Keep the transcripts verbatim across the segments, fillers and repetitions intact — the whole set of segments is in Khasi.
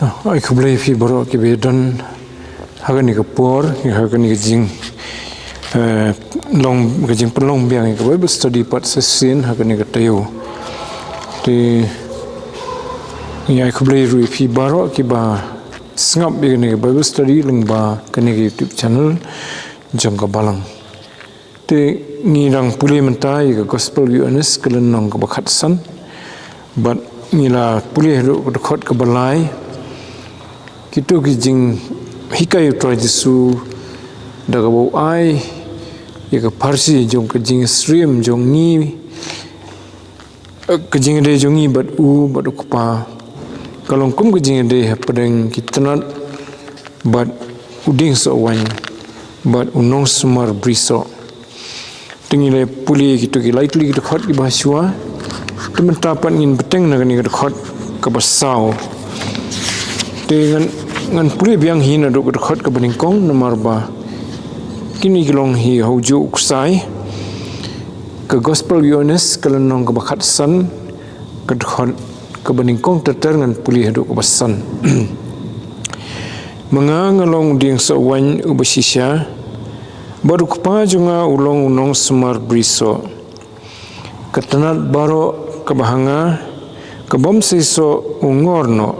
Ai khublei phi baroh kiba don ha kane ka por, ha kane ka jing, eh, long, ka jingpynlong biang ïa ka Bible study pat session ha kane ka taïew. Te ngi ai khublei ruh ïa phi baroh kiba sngap ïa kane ka Bible study lyngba kane ka YouTube channel jong ka Balang. Te ngi dang pule mynta ïa ka Gospel Ïoannis ka lynnong kaba khatsan. Bad ngi la pule haduh ka dkhot kaba lai. Kito ki jinghikai U Trai Jisu da kaba u ai ïa ka pharshi jong ka jingsyriem jong ngi, ka jingïadei jong ngi bad u, bad u Kpa. Ka long kum ka jingïadei hapdeng ki tnat bad u dieng soh waiñ bad u nongsumar brisoh. Te ngi la pule kito ki lai tylli ki dkhot kiba shuwa. Te mynta pat ngin bteng na kane ka dkhot kaba saw. Te ngan, ngan pule biang hi naduh ka dkhot kaba nyngkong namar ba kine ki long hi ha u juh u ksai. Ka Gospel Ïoannis ka lynnong kaba khatsan, ka dkhot kaba nyngkong ter ter, ngan pule haduh kaba san. Ma nga nga long u dieng soh waiñ uba shisha, bad u Kpa jong nga u long u nongsumar brisoh. Ka tnat baroh kaba ha nga ka bym seisoh u ngor noh,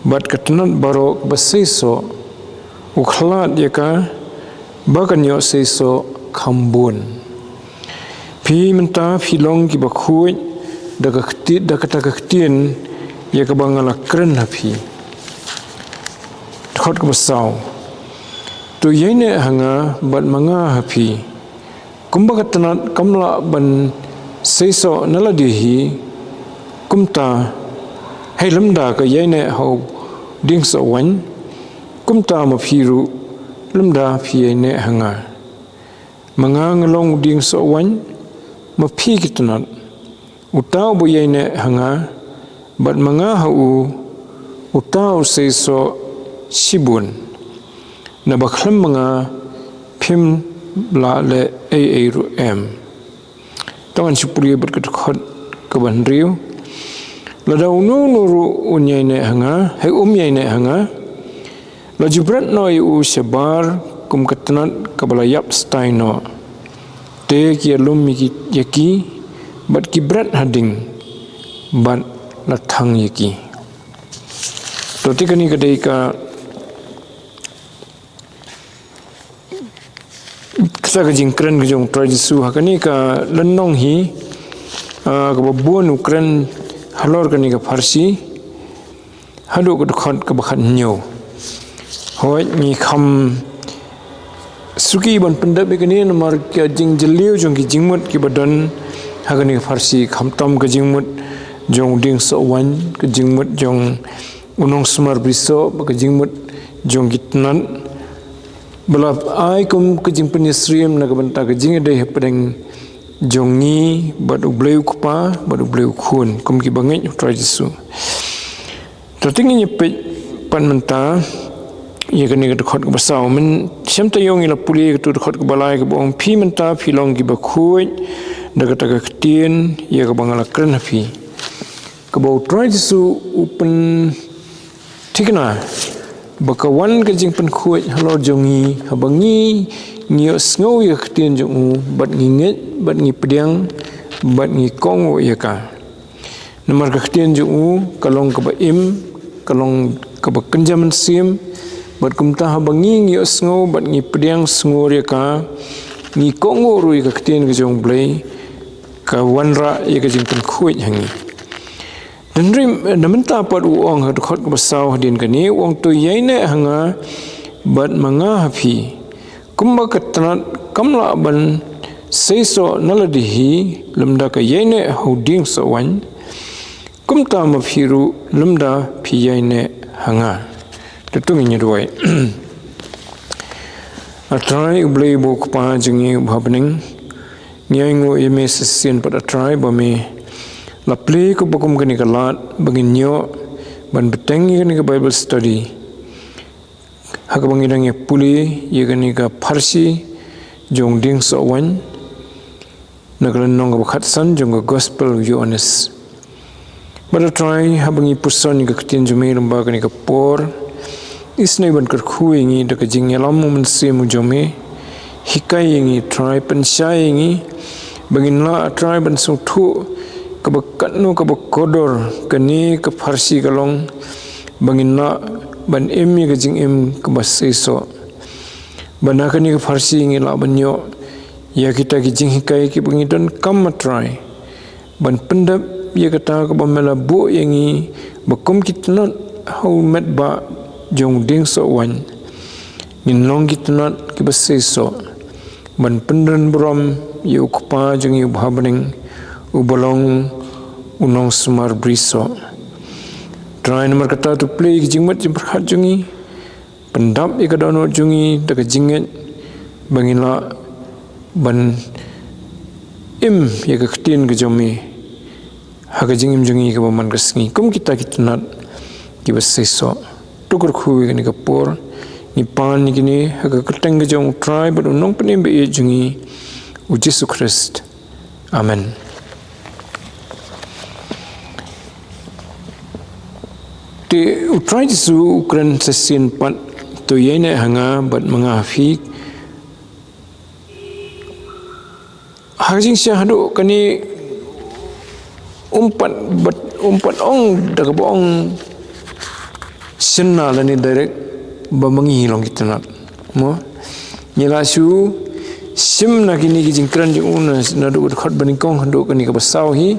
bad ka tnat baroh kaba seisoh u khlad ïa ka ba kan ïoh seisoh kham bun. Phi mynta phi long kiba khuid da ka kti-, da kata ka ktien ïa kaba nga la kren ha phi. Dkhot kaba saw. To ïaineh ha nga bad ma nga ha phi. Kumba ka tnat kam lah ban seisoh na lade hi, kumta, hei lymda ka ïaineh ha u dieng soh waiñ, kumta ma phi ruh lymda phi ïaineh ha nga. Ma nga nga long u dieng soh waiñ, ma phi ki tnat. Uta uba ïaineh ha nga bad ma nga ha u, uta u seisoh shibun. Naba khlem ma nga phim lah leh ei ei ruh em. To ngan shu pule bad ka dkhot kaba hynriew. Lada uno uno ruh un ïaineh ha nga, hei um ïaineh ha nga, la ju bret noh ïa u shabar kum ka tnat kaba la ïap stai noh. Te ki ïalum ïa ki, ïa ki bad ki bret ha ding bad la thang ïa ki. To te kane ka dei ka kata ka jingkren ka jong u Trai Jisu ha kane ka lynnong hi, ah, kaba bun u kren halor kane ka pharshi. Haduh ka dkhot kaba khathynñiew. Hooid ngi kham suki ban pyndep ïa kane namar ka jingjylliew jong ki jingmut kiba don ha kane ka pharshi, khamtam ka jingmut jong u dieng soh waiñ, ka jingmut jong u nongsumar brisoh, bad ka jingmut jong ki tnat. Ba la ai kum ka jingpynïasyriem na ka bynta ka jingïadei hapdeng jong ngi bad U Blei U Kpa bad U Blei U Khun kum kiba ngeit ha u Trai Jisu. To te ngin ïa peit pat mynta ïa kane ka dkhot kaba saw. Mynshem taïew ngi la pule ïa kato ka dkhot kaba lai kaba ong phi mynta phi long kiba khuid da kata ka ktien ïa kaba nga la kren ha phi. Kaba u Trai Jisu u pynthikna ba ka wan ka jingpynkhuid halor jong ngi haba ngi, ngi ïohsngew ïa ka ktien jong u bad ngi ngeit bad ngi pdiang bad ngi kohnguh ïa ka. Namar ka ktien jong u ka long kaba im, ka long kaba kynja mynsiem, bad kumta haba ngi, ngi ïohsngew bad ngi pdiang sngur ïa ka, ngi kohnguh ruh ïa ka ktien ka jong U Blei, ka wanrah ïa ka jingpynkhuid ha ngi. Hynrei na mynta pat u ong ha dkhot kaba saw hadien kane, u ong to ïaineh ha nga bad ma nga ha phi. Kumba ka tnat kam lah ban seisoh na lade hi lymda ka ïaineh ha u dieng soh waiñ, kumta ma phi ruh lymda phi ïaineh ha nga. To ngin ïa duwai. A Trai U Blei uba U Kpa jong ngi uba ha bneng, ngi ainguh ïa me sa shisien pat A Trai ba me la plie ko ba kum kane ka lad ba ngin ïoh ban bteng ïa kane ka Bible study. Ha kaba ngi dang ïa pule ïa kane ka pharshi jong u dieng soh waiñ na ka lynnong kaba khatsan jong ka Gospel u Ïoannis. Bad A Trai, haba ngi puson ïa ka ktien jong me lyngba kane ka por, isynei ban kyrkhu ïa ngi da ka jingïalam u Mynsiem jong me. Hikai ïa ngi, Trai, pynshai ïa ngi ba ngin lah, A Trai, ban sngewthuh kaba katno kaba kordor kane ka pharshi ka long, ba ngin lah ban im ïa ka jingim kaba seisoh. Ba na kane ka pharshi ngi lah ban ïoh ïa kita ki jinghikai kiba ngi donkam, A Trai, ban pyndep ïa kata kaba me la buh ïa ngi, ba kum ki tnat ha u metbah jong u dieng soh waiñ, ngin long ki tnat kiba seisoh ban pyndonkam burom ïa u Kpa jong ngi uba ha bneng, uba long u nongsumar brisoh. Trai, namar kata to plie ïa ki jingmut jingpyrkhat jong ngi, pyndap ïa ka dohnud jong ngi da ka jingngeit, ba ngin lah ban im ïa ka ktien ka jong me ha ka jingim jong ngi kaba man ka sngi kum kita ki tnat kiba seisoh. To kyrkhu ïa kane ka por, ngi pan ïa kine ha ka kyrteng ka jong U Trai bad U Nongpynim ba ïeit jong ngi, U Jisu Khrist. Amen. Te U Trai Jisu u kren sa shisien pat, to ïaineh ha nga bad ma nga ha phi. Ha ka jingshisha haduh kane um pat, bad um pat ong da kaba ong shynna lane direct ba ma ngi long ki tnat. Mo? Ngi la shu shim na kine ki jingkren jong u na, naduh ka dkhot banyngkong haduh kane kaba saw hi,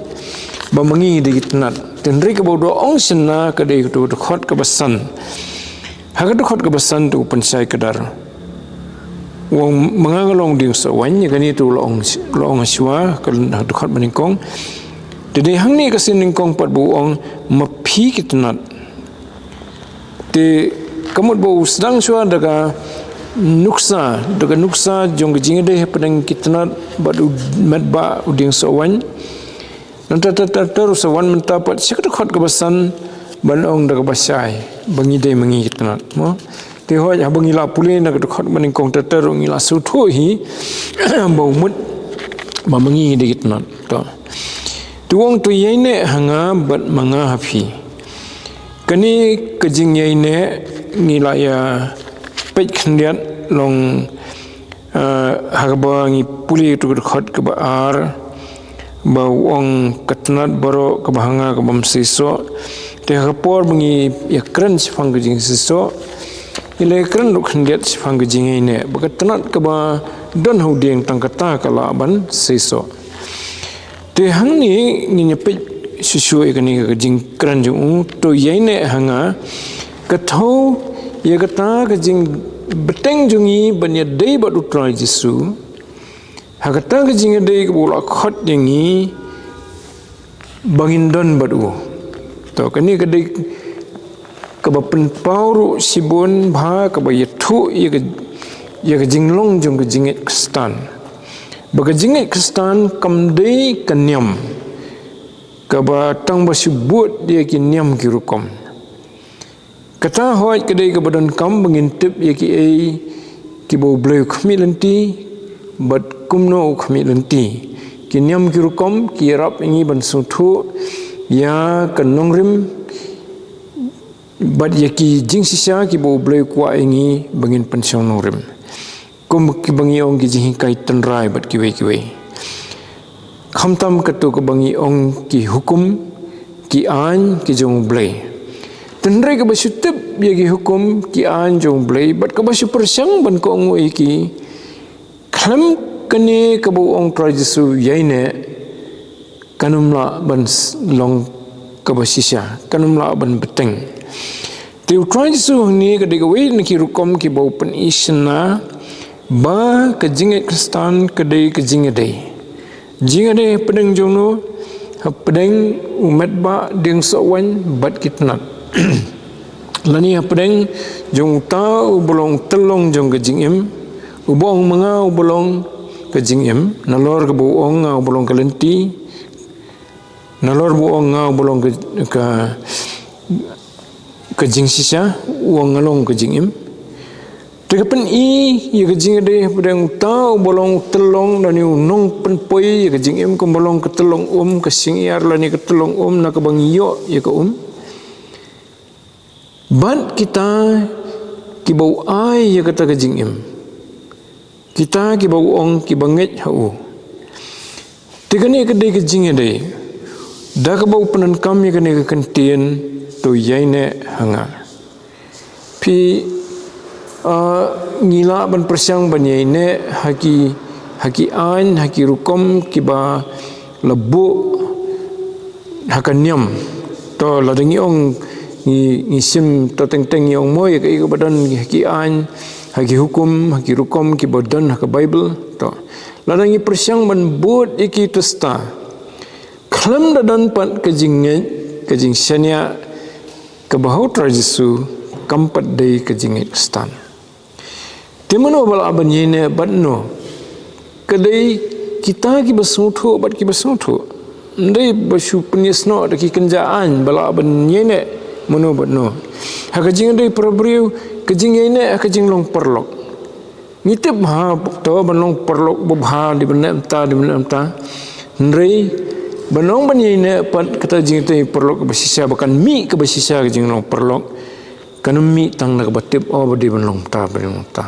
ba ma ngi dei ki tnat. Te hynrei kaba u da ong shynna ka dei ka dkhot kaba san. Ha ka dkhot kaba san te u pynshai kdar. U ong ma nga nga long dieng soh waiñ, ïa kane te u la ong, la ong shuwa ka dkhot banyngkong. Te dei hangne ka sien nyngkong pat ba u ong ma phi ki tnat. Te ka mut ba u sdang shuwa da ka nuksa, da ka nuksa jong ka jingïadei hapdeng ki tnat bad u metbah u dieng soh waiñ. Nangta ter ter ter u sa wan mynta pat sha ka dkhot kaba san ban ong da kaba shai ba ngi dei ma ngi ki tnat, mo. Te hooid haba ngi la pule na ka dkhot banyngkong ter ter ruh ngi la sngewthuh hi ba u mut ba ma ngi dei ki tnat. To. Te u ong to ïaineh ha nga bad ma nga ha phi. Kane ka jingïaineh ngi la ïa peit khyndiat long, eh, ha kaba ngi pule ïa ka dkhot kaba ar, ba u ong ka tnat baroh kaba ha nga ka bym seisoh. Te ha ka por ba ngi ïa kren shaphang ka jingseisoh, ngi la ïa kren ruh khyndiat shaphang ka jingïaineh ba ka tnat kaba don ha u dieng tang kata ka lah ban seisoh. Te hangne ngin ïa peit shuh shuh ïa kane ka jingkren jong u, to ïaineh ha nga, ka thew ïa kata ka jingbteng jong ngi ban ïadei bad U Trai Jisu. Ha kata ka jingïadei kaba u la khot ïa ngi ba ngin don bad u. To, kane ka dei kaba pynpaw ruh shibun bha kaba ïathuh ïa ka, ïa ka jinglong jong ka jingngeit Khristan. Ba ka jingngeit Khristan kam dei ka niam kaba tang ba shu bud ïa ki niam ki rukom. Kata hooid ka dei kaba donkam ba ngin tip ïa kiei kiba U Blei u khmih lynti bad kumno u khmih lynti. Ki niam ki rukom ki ïarap ïa ngi ban sngewthuh ïa ka nongrim bad ïa ki jingshisha kiba U Blei u kwah ïa ngi ba ngin pynshong nongrim. Kum kiba ngi ong ki jinghikai tynrai bad kiwei kiwei. Khamtam katto kaba ngi ong ki hukum, ki aiñ ki jong U Blei. Te hynrei kaba shu tip ïa ki hukum, ki aiñ jong U Blei bad kaba shu pyrshang ban kohnguh ïa ki, khlem kane kaba u ong Trai Jisu ïaineh, kan ym lah ban s-, long kaba shisha, kan ym lah ban bteng. Te U Trai Jisu hangne ka dei kawei na ki rukom kiba u pyni shynna ba ka jingngeit Khristan ka dei ka jingïadei. Jingïadei hapdeng jong no, hapdeng u metbah dieng soh waiñ bad ki tnat. Lane hapdeng jong uta uba long u tyllong jong ka jingim, uba ong ma nga uba long ka jingim, nalor kaba u ong nga uba long ka lynti, nalor ba u ong nga uba long ka, ka, ka jingshisha, u ong nga long ka jingim. Te ka pyni ïa ka jingïadei hapdeng uta uba long u tyllong lane u nongpynpoi ïa ka jingim, kumba long ka tyllong um, ka sing ïar lane ka tyllong um na kaba ngi ïoh ïa ka um. Bad kita kiba u ai ïa kata ka jingim, kita kiba u ong kiba ngeit ha u. Te kane ka dei ka jingïadei, da kaba u pyndonkam ïa kane ka kyntien, to ïaineh ha nga. Phi, ah, ngi lah ban pyrshang ban ïaineh ha ki, ha ki aiñ, ha ki rukom kiba la buh ha ka niam. To lada ngi ong, ngi, ngi shim to teng teng, ngi ong mo ïa kaei kaba don ha ki aiñ, ha ki hukum, ha ki rukom kiba don ha ka Baibl. To lada ngi pyrshang ban bud ïa ki, to shisha, khlem da don pat ka jingngeit, ka jingshaniah kaba ha u Trai Jisu, kam pat dei ka jingngeit Khristan. Te mano ba lah ban ïaineh bad no? Ka dei kita kiba sngewthuh bad kiba sngewthuh. Ym dei ba shu pynïasnoh da ki kynja aiñ ba lah ban ïaineh mano bad no. Ha ka jingïadei para briew, ka jingïaineh ha ka jinglong paralok. Ngi tip ha, to ban long paralok ba bha, dei ban leh mynta, dei ban leh mynta. Hynrei ban long ban ïaineh pat, kata jingïadei paralok kaba shisha, ba kan mih kaba shisha ka jinglong paralok, kan ym mih tang na kaba tip, oh, ba dei ban long mynta, ba dei ban long mynta.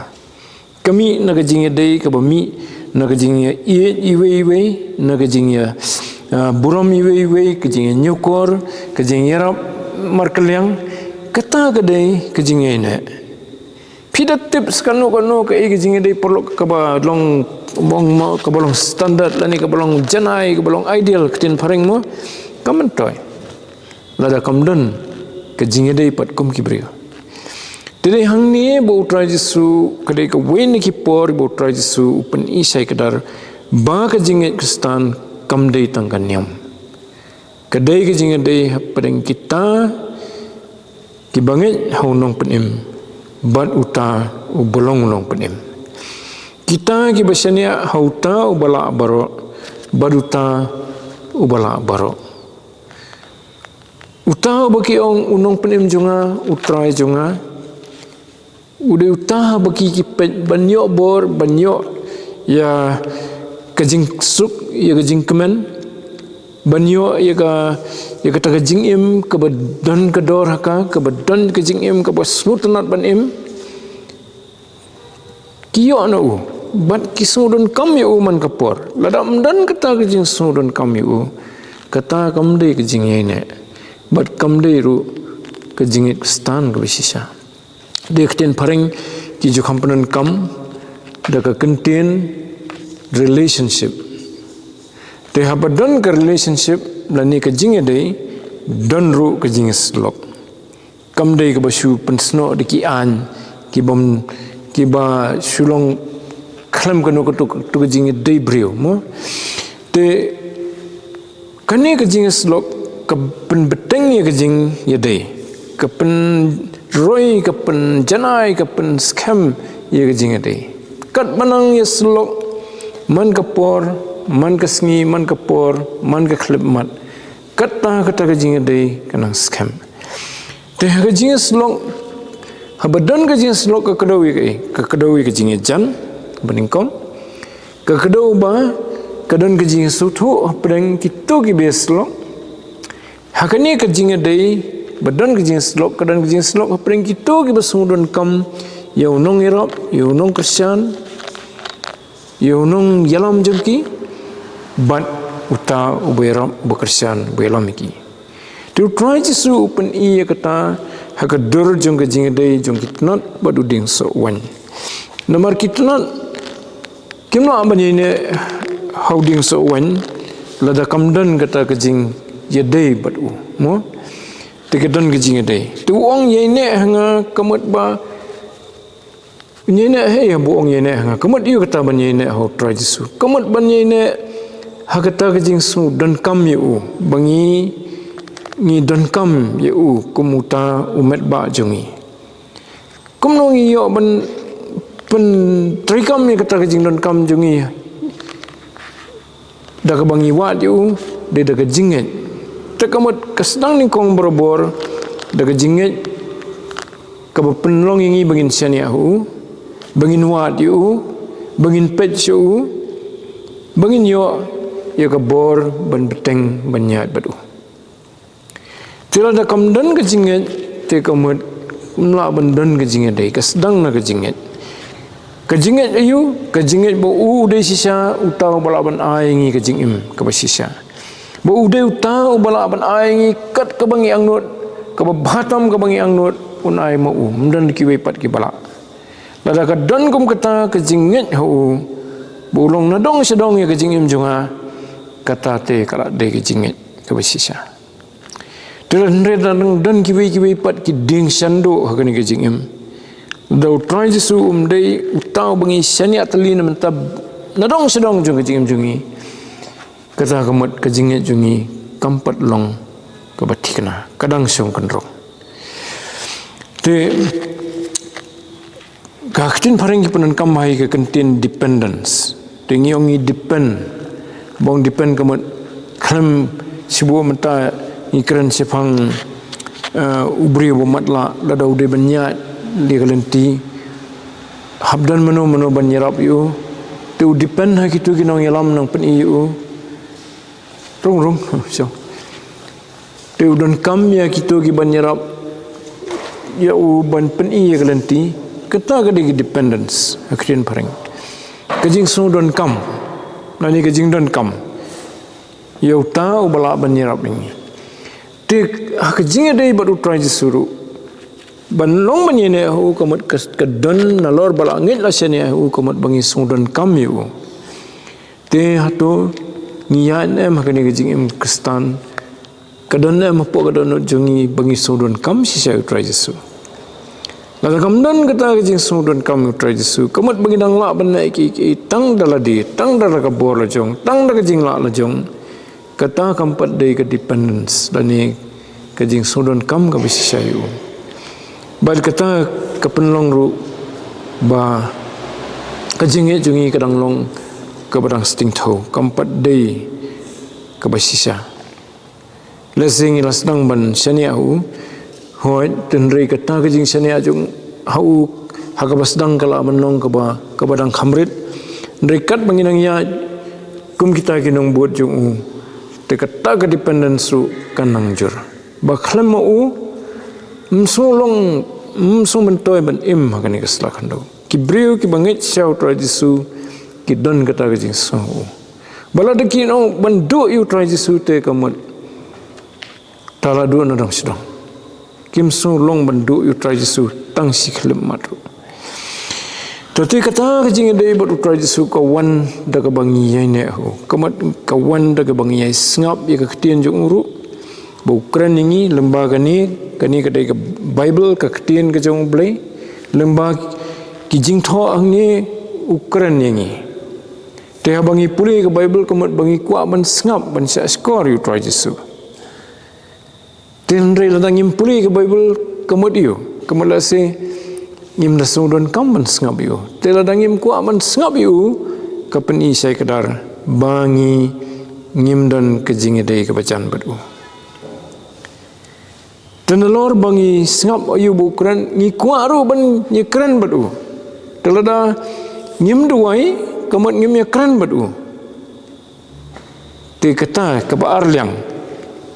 Ka mih na ka jingïadei kaba mih na ka jingïaieit iwei iwei, na ka jingïa, ah, burom iwei iwei, ka jingïañiewkor, ka jingïarap markylliang. Kata ka dei ka jingïaineh. Phi da tip sa kano kano kaei ka jingïadei paralok kaba long, mong mo, kaba long standard lane kaba long janai, kaba long ideal, ka ktien phareng mo? Kam myntoi lada kam don ka jingïadei pat kum ki briew. Te dei hangne ba u Trai Jisu, ka dei kawei na ki por ba u Trai Jisu u pyni shai kdar ba ka jingngeit Khristan kam dei tang ka niam. Ka dei ka jingïadei hapdeng kita kiba ngeit ha u Nongpynim bad uta uba long u Nongpynim. Kita kiba shaniah ha uta uba lah baroh bad uta uba lah baroh. Uta uba ki ong u Nongpynim jong nga, u Trai jong nga, u dei uta ba ki, ki peit ban ïoh bor, ban ïoh ïa ka jingsuk, ïa ka jingkmen, ban ïoh ïa ka, ïa kata ka jingim kaba don ka dor ha ka, kaba don ka jingim kaba sngewtynnat ban im. Ki ïoh na u bad ki sngewdonkam ïa u man ka por. Lada ym don kata ka jingsngewdonkam ïa u, kata kam dei ka jingïaineh bad kam dei ruh ka jingngeit Khristan kaba shisha. Dei ka ktien phareng ki ju kham pyndonkam da ka kyntien relationship. Te haba don ka relationship lane ka jingïadei, don ruh ka jingïasyllok. Kam dei kaba shu pynsnoh da ki aiñ, kiba, kiba shu long khlem kano kato, kato ka jingïadei briew mo. Te kane ka jingïasyllok ka pynbteng ïa ka jingïadei, ka pynroi, ka pynjanai, ka pynskhem ïa ka jingïadei. Katba nang ïasyllok man ka por, man ka sngi, man ka por, man ka khyllipmat, kata, kata ka jingïadei ka nang skhem. Te ha ka jingïasyllok, haba don ka jingïasyllok, ka kdew ïa kaei? Ka kdew ïa ka jingïajan, ba nyngkong. Ka kdew ba ka don ka jingïasngewthuh hapdeng kito kiba ïasyllok. Ha kane ka jingïadei ba don ka jingïasyllok, ka don ka jingïasyllok hapdeng kito kiba sngewdonkam ïa u nongïarap, ïa u nongkyrshan, ïa u nongïalam jong ki, bad uta uba ïarap, uba kyrshan, uba ïalam ïa ki. Te u Trai Jisu u pyni ïa kata ha ka dur jong ka jingïadei jong ki tnat bad u dieng soh waiñ. Namar ki tnat kim lah ban ïaineh ha u dieng soh waiñ lada kam don kata ka jingïadei bad u, mo? Te ka don ka jingïadei. Te u ong ïaineh ha nga, ka mut ba ïaineh, hei, haba u ong ïaineh ha nga, ka mut ïa kata ban ïaineh ha u Trai Jisu. Ka mut ban ïaineh ha kata ka jingsngew donkam ïa u, ba ngi, ngi donkam ïa u kum uta u met ba jong ngi. Kumno ngi ïoh ban pyntreikam ïa kata ka jingdonkam jong ngi? Da kaba ngi wad ïa u, dei da ka jingngeit. Te ka mut ka sdang nyngkong barabor da ka jingngeit kaba pynlong ïa ngi ba ngin shaniah ha u. ba ngin wad ïa u, ba ngin peit sha u, ba ngin ïoh ïa ka bor ban bteng ban ïaid bad u. Te lada kam don ka jingngeit, te ka mut kam lah ban don ka jingïadei, ka sdang na ka jingngeit. Ka jingngeit aïu? Ka jingngeit ba u dei shisha uta uba lah ban ai ngi ka jingim kaba shisha. Ba u dei uta uba lah ban ai ngi kat kaba ngi angnud, kaba bha tam kaba ngi angnud, un ai ma u. Ym don kiwei pat kiba lah. Lada ka don kum kata ka jingngeit ha u, ba u long nadong shadong ïa ka jingim jong nga, kata te ka lah dei ka jingngeit kaba shisha. Te hynrei lada dang don kiwei kiwei pat ki dieng shanduh ha kane ka jingim, lada u Trai Jisu um dei uta uba ngi shaniah tylli na mynta nadong shadong jong ka jingim jong ngi, kata ka mut ka jingngeit jong ngi kam pat long kaba thikna, ka dang shong kynrong. Te ka ktien phareng ki pyndonkam bha ïa ka ktien dependence. Te ngi ong ngi depend, ba ong depend ka mut khlem, shu buh mynta ngi kren shaphang, eh, u briew ba matlah, lada u dei ban ïaid ïa ka lynti, hap don mano mano ban ïarap ïa u. Te u depend ha kito ki nongïalam nongpyni ïa u. Rung rung. Sho. Te u donkam ïa kito ki ban ïarap ïa u ban pyni ïa ka lynti. Kata ka dei ka dependence ha ka ktien phareng. Ka jingsngewdonkam, lane ka jingdonkam ïa uta uba lah ban ïarap ïa ngi. Te ha ka jingïadei bad u Trai Jisu ruh, ban long ban ïaineh ha u ka mut ka, ka don nalor ba la ngeit la shaniah ha u ka mut ba ngi sngewdonkam ïa u. Te hato ngi ïaid ne em ha kane ka jingim Khristan? Ka don ne em hapoh ka dohnud jong ngi ba ngi sngewdonkam shisha ïa u Trai Jisu? Lada kam don kata ka jingsngewdonkam ïa u Trai Jisu, ka mut ba ngi dang lah ban leh kiei kiei tang da lade, tang da la ka bor la jong, tang da ka jinglah la jong, kata kam pat dei ka dependence lane ka jingsngewdonkam kaba shisha ïa u. Bad kata ka pynlong ruh ba ka jingngeit jong ngi ka dang long kaba dang sting thaw, kam pat dei kaba shisha. Lehse ngi la sdang ban shaniah ha u, hooid, hynrei kata ka jingshaniah jong ha u ha kaba sdang ka lah ban long kaba, kaba dang kham rit. Hynrei katba ngi nang ïaid kum kita ki nongbud jong u, te kata ka dependence ruh kan nang jur. Ba khlem ma u, ym sngewlong, ym sngewmyntoi ban im ha kane ka sla khyndew. Ki briew kiba ngeit sha u Trai Jisu ki don kata ka jingsngew ha u. Ba lada ki ong ban duh ïa u Trai Jisu te ka mut ta la duh nadong shadong. Kim sngewlong ban duh ïa u Trai Jisu tang shi khyllipmat ruh. To te kata ka jingïadei bad u Trai Jisu ka wan da kaba ngi ïaineh ha u. Ka mut ka wan da kaba ngi ïai sngap ïa ka ktien jong u ruh. Ba u kren ïa ngi lyngba kane, kane ka dei ka Baibl, ka ktien ka jong u Blei. Lyngba ki jingthoh hangne u kren ïa ngi. Te haba ngi pule ka Baibl ka mut ba ngi kwah ban sngap, ban shahshkor ïa u Trai Jisu. Te hynrei lada ngim pule ka Baibl ka mut ïa u, ka mut lehse ngim da sngewdonkam ban sngap ïa u. Te lada ngim kwah ban sngap ïa u, ka pyni shai kdar ba ngi ngim don ka jingïadei kaba jan bad u. Te nalor ba ngi sngap ïa u ba u kren, ngi kwah ruh ban ïakren bad u. Te lada ngim duwai, ka mut ngim ïakren bad u. Te kata kaba ar liang,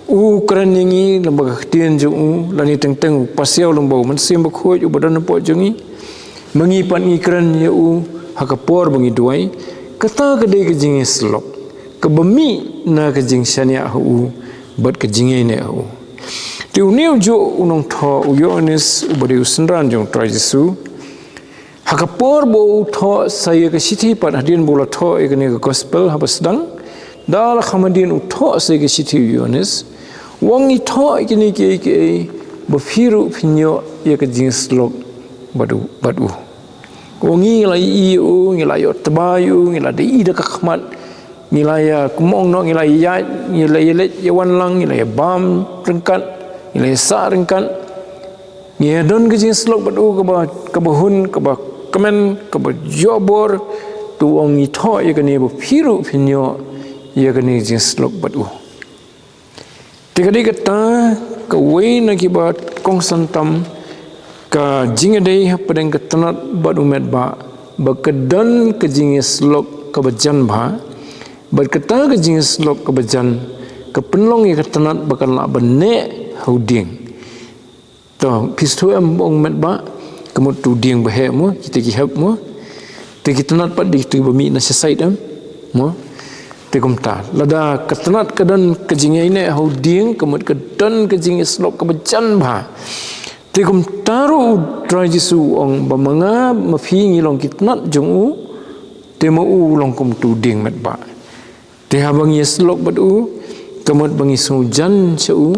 u kren ïa ngi lyngba ka ktien jong u, lane teng teng u pasiaw lyngba u Mynsiem Bakhuid uba don hapoh jong ngi. Ma ngi pat ngi kren ïa u ha ka por ba ngi duwai. Kata ka dei ka jingïasyllok kaba mih na ka jingshaniah ha u bad ka jingïaineh ha u. Te une u juh u nongthoh u Ïoannis uba dei u synran jong u Trai Jisu, ha ka por ba u thoh sa ïa ka shithi pat hadien ba u la thoh ïa kane ka gospel haba sdang, da la kham hadien u thoh sa ïa ka shithi u Ïoannis, u ong ngi thoh ïa kine kiei kiei ba phi ruh phin ïoh ïa ka jingïasyllok bad u, bad u. U ong ngi la ïohi ïa u, ngi la ïoh tba ïa u, ngi la da i da ka khmat, ngi la ïa kumno ngi la ïa, ngi la ïa leit ïa wan lang, ngi la ïa bam ryngkat, ngi la ïa sah ryngkat. Ngi ïa don ka jingïasyllok bad u kaba, kaba hun, kaba kmen, kaba ïoh bor. Te u ong ngi thoh ïa kane ba phi ruh phin ïoh ïa kane ka jingïasyllok bad u. Te ka dei kata kawei na kiba kongsan tam Ka jingïadei hapdeng ka tnat bad u metbah, ba ka don ka jingïasyllok kaba jan bha, bad kata ka jingïasyllok kaba jan, ka pynlong ïa ka tnat ba kan lah ban neh ha u dieng. To, phi sngewthuh em ba ong metbah, ka mut u dieng ba heh mo, kita ki hep mo. Te ki tnat pat dei kita ba mih na sha side em mo. Te kumta, lada ka tnat ka don ka jingïaineh ha u dieng, ka mut ka don ka jingïasyllok kaba jan bha. Te kumta ruh u Trai Jisu u ong ba ma nga ma phi ngi long ki tnat jong u, te ma u u long kum utu u dieng metbah. Te haba ngi ïasyllok bad u, ka mut ba ngi sngewjan sha u,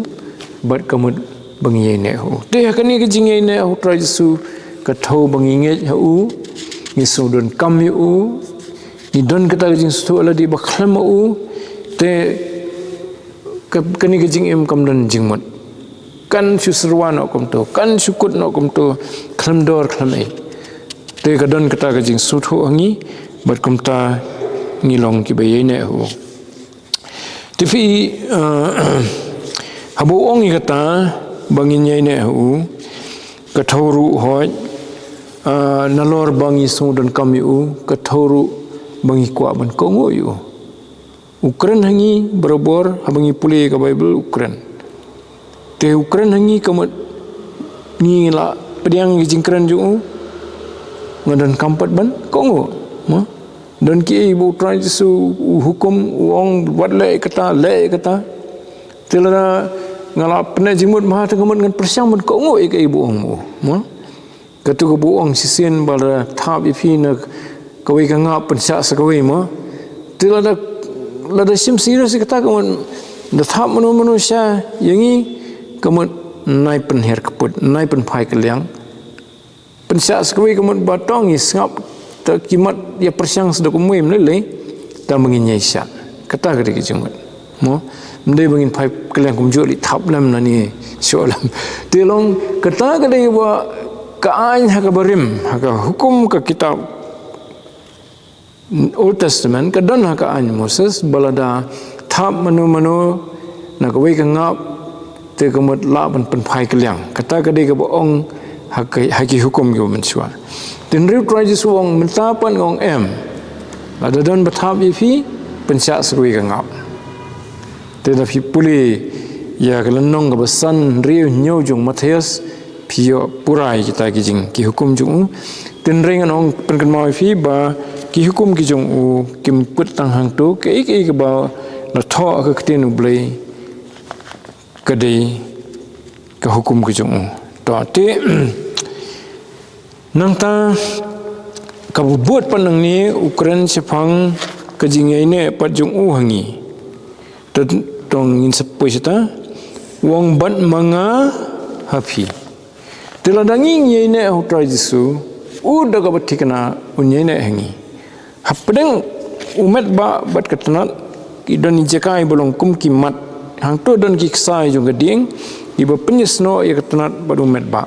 bad ka mut ba ngi ïaineh ha u. Te ha kane ka jingïaineh ha u Trai Jisu, ka thew ba ngi ngeit ha u, ngi sngewdonkam ïa u, ngi don kata ka jingsngewthuh lade ba khlem ma u, te ka, kane ka jingim kam don jingmut. Kan shu syrwa noh kumto, kan shu kut noh kumto, khlem dor khlem ei. Te ka don kata ka jingsngewthuh ha ngi, bad kumta ngi long kiba ïaineh ha u. Te phi, eh, haba u ong ïa kata, ba ngin ïaineh ha u, ka thew ruh hooid, eh, nalor ba ngi sngewdonkam ïa u, ka thew ruh ba ngi kwah ban kohnguh ïa u. U kren ha ngi barabor, haba ngi pule ka Baibl u kren. Te u kren ha ngi ka mut ngi la pdiang ïa ka jingkren jong u, nga donkam pat ban kohnguh, mo? Don kiei ba u Trai Jisu u hukum, u ong wat leh ïa kata, leh ïa kata. Te lada nga la pyneh jingmut bha, te ka mut ngan pyrshang ban kohnguh ïa kaei ba u ong ma u, mo? Kato kaba u ong shisien ba lada thap ïa phi na kawei ka ngap pynshah sa kawei mo. Te lada, lada shim serious ïa kata ka mut, da thap mano mano sha ïa ngi, ka mut nai pynhiar kput, nai pynphai kylliang. Pynshah sa kawei ka mut ba tang ngi sngap, te ki mat ïa pyrshang sa da kumwei ym lei lei, tang ba ngin ïai shah. Kata ka dei ka jingmut. Mo, ym dei ba ngin phai kylliang kumjuh lei, thap lem nani shoh lem. Te long, kata ka dei ba ka aiñ ha kaba rim, ha ka hukum ka kitab Old Testament, ka don ha ka aiñ Moses, ba lada thap mano mano na kawei ka ngap, te ka mut lah ban pynphai kylliang. Kata ka dei kaba ong ha ki, ha ki hukum kiba mynshuwa. Te hynrei u Trai Jisu u ong mynta pat nga ong em. Lada don ba thap ïa phi, pynshah sa kawei ka ngap. Te lada phi pule ïa ka lynnong kaba san, hynriew, hynñiew jong u Mathaios, phi ïoh pura ïa kita ki jing, ki hukum jong u. Te hynrei ngan ong pynkynmaw ïa phi ba ki hukum ki jong u kim kut tang hangto, kaei kaei kaba la thoh ha ka ktien U Blei ka dei ka hukum ka jong u. To, te, nangta kaba bud pat nangne u kren shaphang ka jingïaineh pat jong u ha ngi. Te to ngin sa poi shata, u ong bad ma nga ha phi. Te lada ngi ngi ïaineh ha u Trai Jisu, u da kaba thikna un ïaineh ha ngi. Hapdeng u metbah bad ka tnat, ki don ki jaka kiba long kum ki mat. Hangto don ki ksai jong ka dieng, kiba pynïasnoh ïa ka tnat bad u metbah.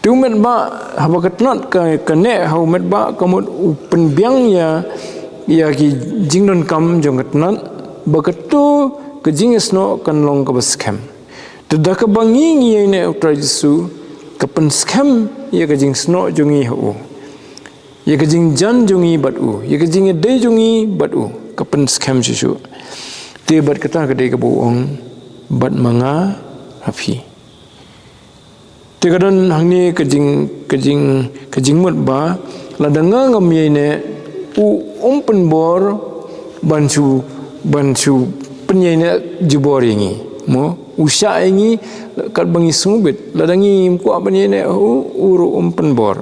Te u metbah, haba ka tnat ka, ka neh ha u metbah, ka mut u pynbiang ïa, ïa ki jingdonkam jong ka tnat, ba kato ka jingïasnoh kan long kaba skhem. Te da kaba ngi ngi ïaineh ha u Trai Jisu, ka pynskhem ïa ka jingsnoh jong ngi ha u. Ïa ka jingjan jong ngi bad u, ïa ka jingïadei jong ngi bad u, ka pynskhem shuh shuh. Te bad kata ka dei kaba u ong, bad ma nga ha phi. Te ka don hangne ka jing, ka jing, ka jingmut ba, lada nga ngam ïaineh, u um pynbor ban shu, ban shu pynïaineh jubor ïa ngi. Mo, u shah ïa ngi katba ngi sngewbit. Lada ngi ngim kwah ban ïaineh, u, u ruh um pynbor.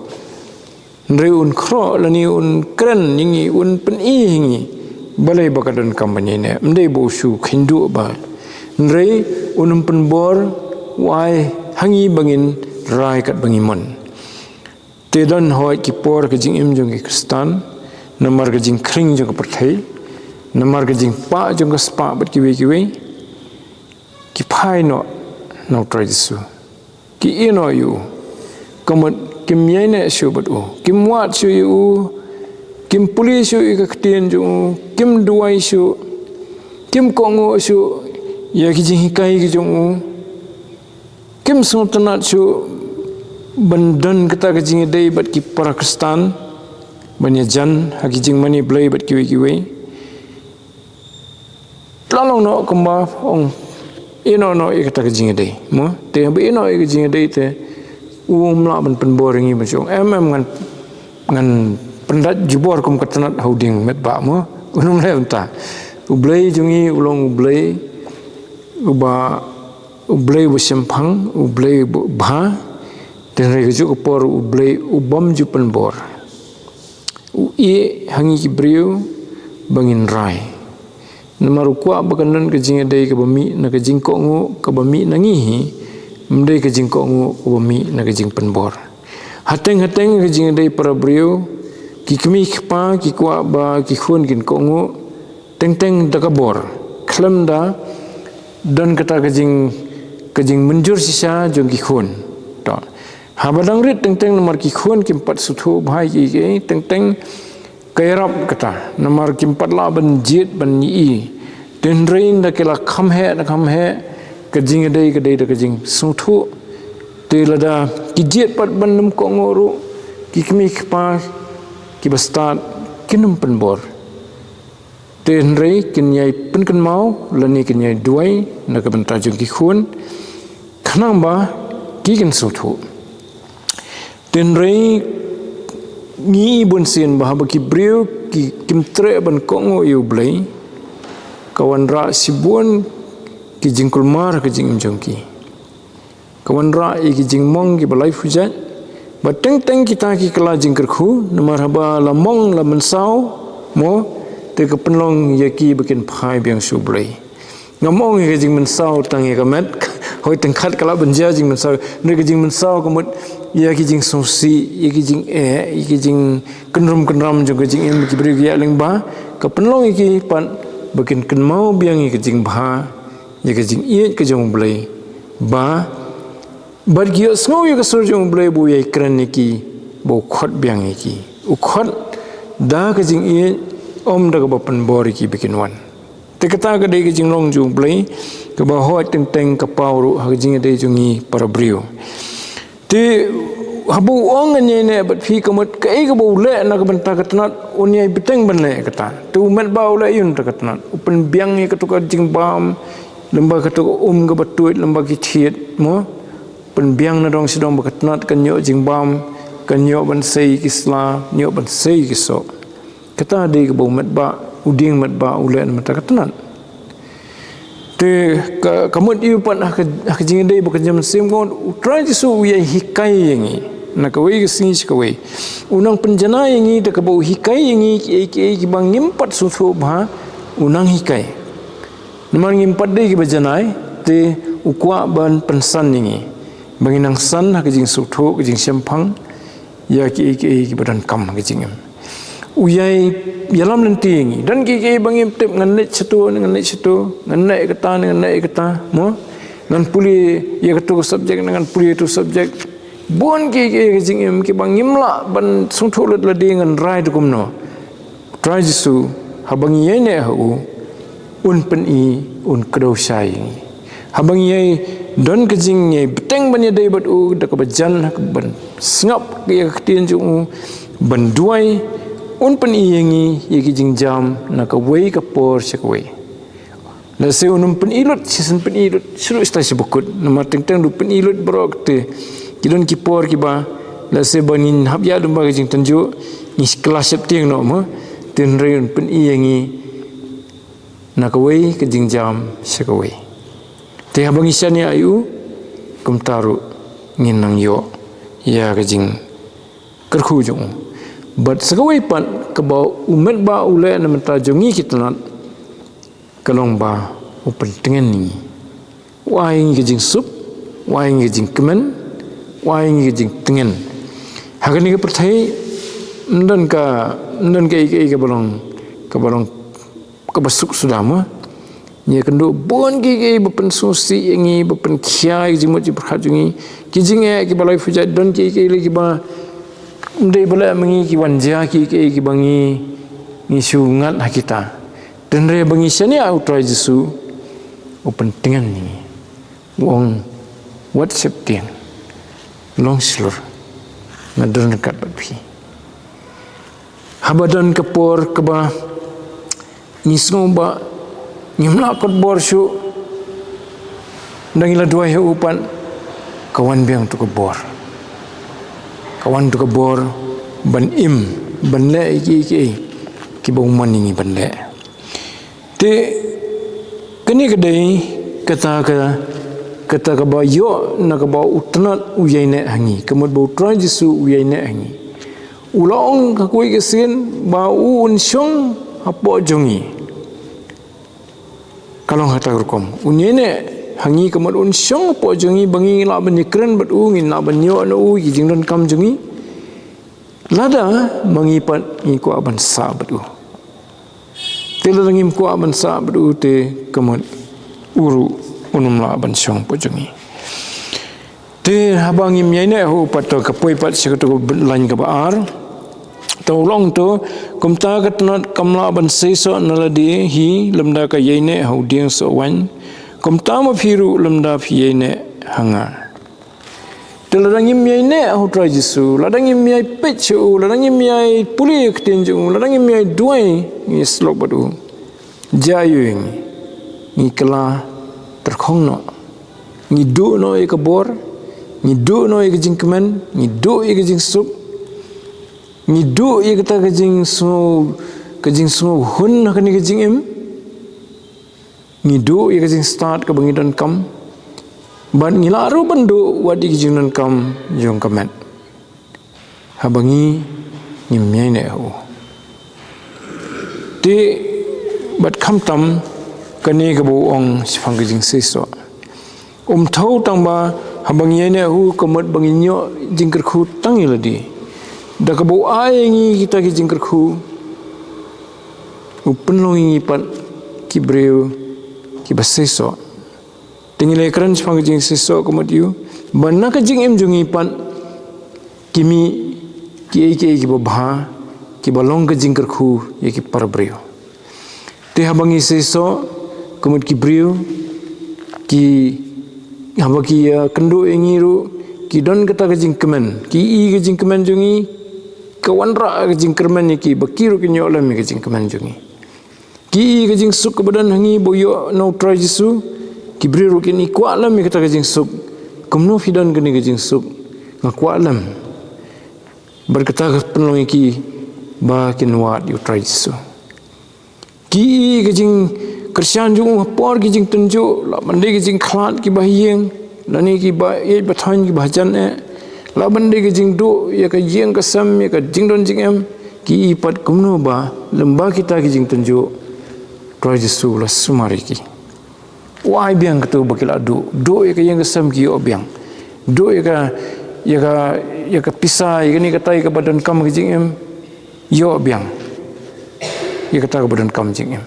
Hynrei un khroh lane un kren ïa ngi, un pyni ïa ngi. Balei ba ka donkam ban ïaineh, ym dei ba u shu kheiñ duh ba. Hynrei un ym pynbor, u ai ha ngi ba ngin rai katba ngi mon. Te don hooid ki por ka jingim jong ki Khristan, namar ka jingkhring jong ka pyrthei, namar ka jingpah jong ka spah bad kiwei kiwei, ki phai noh na u Trai Jisu. Ki ïeh noh ïa u. Ka mut kim ïaineh shuh bad u. Kim wad shuh ïa u. Kim pule shuh ïa ka ktien jong u. Kim duwai shuh. Kim kohnguh shuh ïa ki jinghikai ki jong u. Kim sngewtynnat shuh ban don kata ka jingïadei bad ki para Khristan, ban ïajan ha ki jingmane Blei bad kiwei kiwei. La long noh kumba ong, ïehnoh noh ïa kata ka jingïadei. Mo, te haba ïehnoh ïa ka jingïadei te, um lah ban pynbor ïa ngi ban shu ong, em, em, ngan, ngan pyndait jubor kum ka tnat ha u dieng met bah, mo. Un ym leh kumta. U Blei jong ngi u long U Blei uba, U Blei uba shemphang, U Blei uba bha. Te hynrei kajuh ka por U Blei u bym ju pynbor. U ïeh ha ngi ki briew ba ngin rai. Namar u kwah ba kan don ka jingïadei kaba mih na ka jingkohnguh kaba mih na ngi hi, ym dei ka jingkohnguh kaba mih na ka jingpynbor. Hateng hateng ka jingïadei para briew, ki kmie ki kpa ki kwah ba ki khun kin kohnguh, teng teng da ka bor, khlem da don kata ka jing, ka jingmynjur shisha jong ki khun. To. Haba dang rit teng teng namar ki khun kim pat sngewthuh bha ïa kiei kiei, teng teng ka ïarap kata, namar kim pat lah ban jied ban ïohi. Te hynrei ynda ki la kham heh na kham heh, ka jingïadei ka dei da ka jingsngewthuh. Te lada ki jied pat ban ym kohnguh ruh, ki kmie ki kpa kiba stad kin ym pynbor. Te hynrei kin ïai pynkynmaw lane kin ïai duwai na ka bynta jong ki khun, khnang ba ki kin sngewthuh. Te hynrei ngi i bunsien ba haba ki briew ki, kim treh ban kohnguh ïa U Blei, ka wanrah shibun ki jingkulmar ha ka jingim jong ki. Ka wanrah ïa ki jingmong kiba laiphew jait. Ba teng teng kita ki kylla jingkyrkhu, namar haba la mong la mynsaw, mo, te ka pynlong ïa ki ba kin phai biang sha U Blei. Ngam ong ïa ka jingmynsaw tang ïa ka met, hooid tang kat ka lah ban jia jingmynsaw, hynrei ka jingmynsaw ka mut ïa ki jingsngewsih, ïa ki jingeh, ïa ki jingkynrum kynram jong ka jingim ki briew ki ïaid lyngba, ka pynlong ïa ki pat ba kin kynmaw biang ïa ka jingbha, ïa ka jingïeit ka jong U Blei. Ba, bad ki ïohsngew ïa ka sur jong U Blei ba u ïai kren ïa ki, ba u khot biang ïa ki. U khot da ka jingïeit, ym da kaba pynbor ïa ki ba kin wan. Te kata ka dei ka jinglong jong U Blei, kaba hooid teng teng ka paw ruh ha ka jingïadei jong ngi para briew. Te haba u ong ngan ïai neh bad phi ka mut kaei kaba u leh na ka bynta ka tnat un ïai bteng ban leh kata. Te u met ba u leh ïa kata ka tnat. U pynbiang ïa kata ka jingbam, lem bad kata ka um kaba tuid, lem bad ki thied, mo. Pynbiang na dong sha dong ba ka tnat kan ïoh jingbam, kan ïoh ban sei ki sla, ïoh ban sei ki soh. Kata dei kaba u met ba, u dieng met ba, u leh na ka bynta ka tnat. Te ka, ka mut ïa u pat ha ka, ha ka jingïadei ba ka jam sim ko, u Trai Jisu u ïai hikai ïa ngi na kawei ka sngi sha kawei. U nang pynjanai ïa ngi da kaba u hikai ïa ngi kiei kiei kiba ngim pat sngewthuh bha, u nang hikai. Namar ngim pat dei kiba janai, te u kwah ban pynsan ïa ngi. Ba ngin nang san ha ka jingsngewthuh, ka jingshemphang, ïa kiei kiei kiba donkam ha ka jingim. U ïai ïalam lynti ïa ngi. Don kiei kiei ba ngim tip, ngan leit shato ne ngan leit shato, ngan neh kata ne ngan neh kata, mo? Ngan pule ïa kato ka subject ne ngan pule ïa kato ka subject. Bun kiei kiei ha ka jingim kiba ngim lah ban sngewthuh lut lade ngan rai da kumno. Trai Jisu, haba ngi ïai neh ha u, un pyni, un kdew shai ïa ngi. Haba ngi ïai don ka jingïai bteng ban ïadei bad u da kaba jan ha kaban sngap ïa ka ktien jong u, ban duwai, un pyni ïa ngi ïa ki jingjam na kawei ka por sha kawei. Lehse un ym pyni lut, shisien pyni lut, shu lut stai sha bakut. Namar teng teng du pyni lut baroh kata. Ki don ki por kiba, lehse ba ngin hap ïaid lyngba ka jingtynjuh, ngi kylla sheptieng noh mo. Te hynrei un pyni ïa ngi na kawei ka jingjam sha kawei. Te haba ngi shaniah ïa u, kumta ruh ngin nang ïoh ïa ka jingkyrkhu jong u. Bad sa kawei pat kaba u met ba u leh na bynta jong ngi ki tnat, ka long ba u pyntngen ïa ngi. U ai ïa ngi ka jingsuk, u ai ïa ngi ka jingkmen, u ai ïa ngi ka jingtngen. Ha kane ka pyrthei, ym don ka, ym don kaei kaei kaba long, kaba long, kaba suk suda mo. Ngi ïakynduh bun kiei kiei ba pynsngewsih ïa ngi, ba pynkhia ïa ka jingmut jingpyrkhat jong ngi. Ki jingeh kiba laiphew jait, don kiei kiei lei kiba ym dei ba leh ma ngi, ki wan jia kiei kiei kiba ngi, ngi shu ngat ha kita. Te hynrei ba ngi shaniah ïa u Trai Jisu, u pyntngen ïa ngi. U ong, wat sheptieng. Long shlur, nga don ryngkat bad phi. Haba don ka por kaba ngi sngew ba ngim lah kot bor shuh, da ngi la duwai ha u pat, ka wan biang tu ka bor. Ka wan tu ka bor ban im, ban leh ïa kiei kiei kiba u mon ïa ngi ban leh. Te kane ka dei kata ka, kata kaba ïoh na kaba u tnat u ïaineh ha ngi, ka mut ba u Trai Jisu u ïaineh ha ngi. U la ong ha kawei ka sien ba u un shong hapoh jong ngi. Ka long ha kata ka rukom, un ïaineh ha ngi, ka mut un shong hapoh jong ngi ba ngin lah ban ïakren bad u, ngin lah ban ïoh na u ïa ki jingdonkam jong ngi. Lada ma ngi pat ngi kwah ban sah bad u. Te lada ngim kwah ban sah bad u te ka mut u ruh un ym lah ban shong hapoh jong ngi. Te haba ngim ïaineh ha u pat, to ka poi pat sha katu ka lain kaba ar. To u long to, kumta ka tnat kam lah ban seisoh na lade hi lymda ka ïaineh ha u dieng soh waiñ. Kumta ma phi ruh lymda phi ïaineh ha nga. Te lada ngim ïaineh ha u Trai Jisu, lada ngim ïai peit sha u, lada ngim ïai pule ïa ka ktien jong u, lada ngim ïai duwai, ngi slok bad u, jia aïu ïa ngi? Ngi kylla tyrkhong noh. Ngi duh noh ïa ka bor, ngi duh noh ïa ka jingkmen, ngi duh ïa ka jingsuk, ngi duh ïa kata ka jingsngew, ka jingsngew hun ha kane ka jingim. Ngi duh ïa ka jingstad kaba ngi donkam, bad ngi lah ruh ban duh wat ïa ka jingdonkam jong ka met, haba ngi ngim ïaineh ha u. Te bad khamtam kane kaba u ong shaphang ka jingseisoh. Um thew tang ba haba ngi ïaineh ha u ka mut ba ngin ïoh jingkyrkhu tang ïa lade. Da kaba u ai ïa ngi kita ki jingkyrkhu, u pynlong ïa ngi pat ki briew kiba seisoh. Te ngi la ïakren shaphang ka jingseisoh ka mut ïa u ba na ka jingim jong ngi pat ki mih kiei kiei kiba bha, kiba long ka jingkyrkhu ïa ki para briew. Te haba ngi seisoh ka mut ki briew, ki, haba ki, eh, kynduh ïa ngi ruh, ki don kata ka jingkmen, ki i ka jingkmen jong ngi, ka wanrah ka jingkyrmen ïa ki, ba ki ruh kin ïoh lem ïa ka jingkmen jong ngi. Ki i ka jingsuk kaba don ha ngi ba u ïoh na u Trai Jisu, ki briew ruh kin i kwah lem ïa kata ka jingsuk. Kumno phi don kane ka jingsuk? Nga kwah lem. Bad kata ka pynlong ïa ki ba kin wad ïa u Trai Jisu. Ki i ka jingkyrshan jong u ha por ki jingtynjuh, lah ban dei ka jingkhlad kiba ha ïing, lane kiba ïeit ba thaiñ kiba hajan eh, lah ban dei ka jingduh ïa ka ïing ka sem, ïa ka jingdon jingem, ki i pat kumno ba lem bad kita ki jingtynjuh Trai Jisu u la sumar ïa ki. U ai biang katu ba ki la duh, duh ïa ka ïing ka sem ki ïoh biang. Duh ïa ka, ïa ka, ïa ka pisa, ïa kane katai kaba donkam ka jingim, ïoh biang. Ïa kata kaba donkam jingim.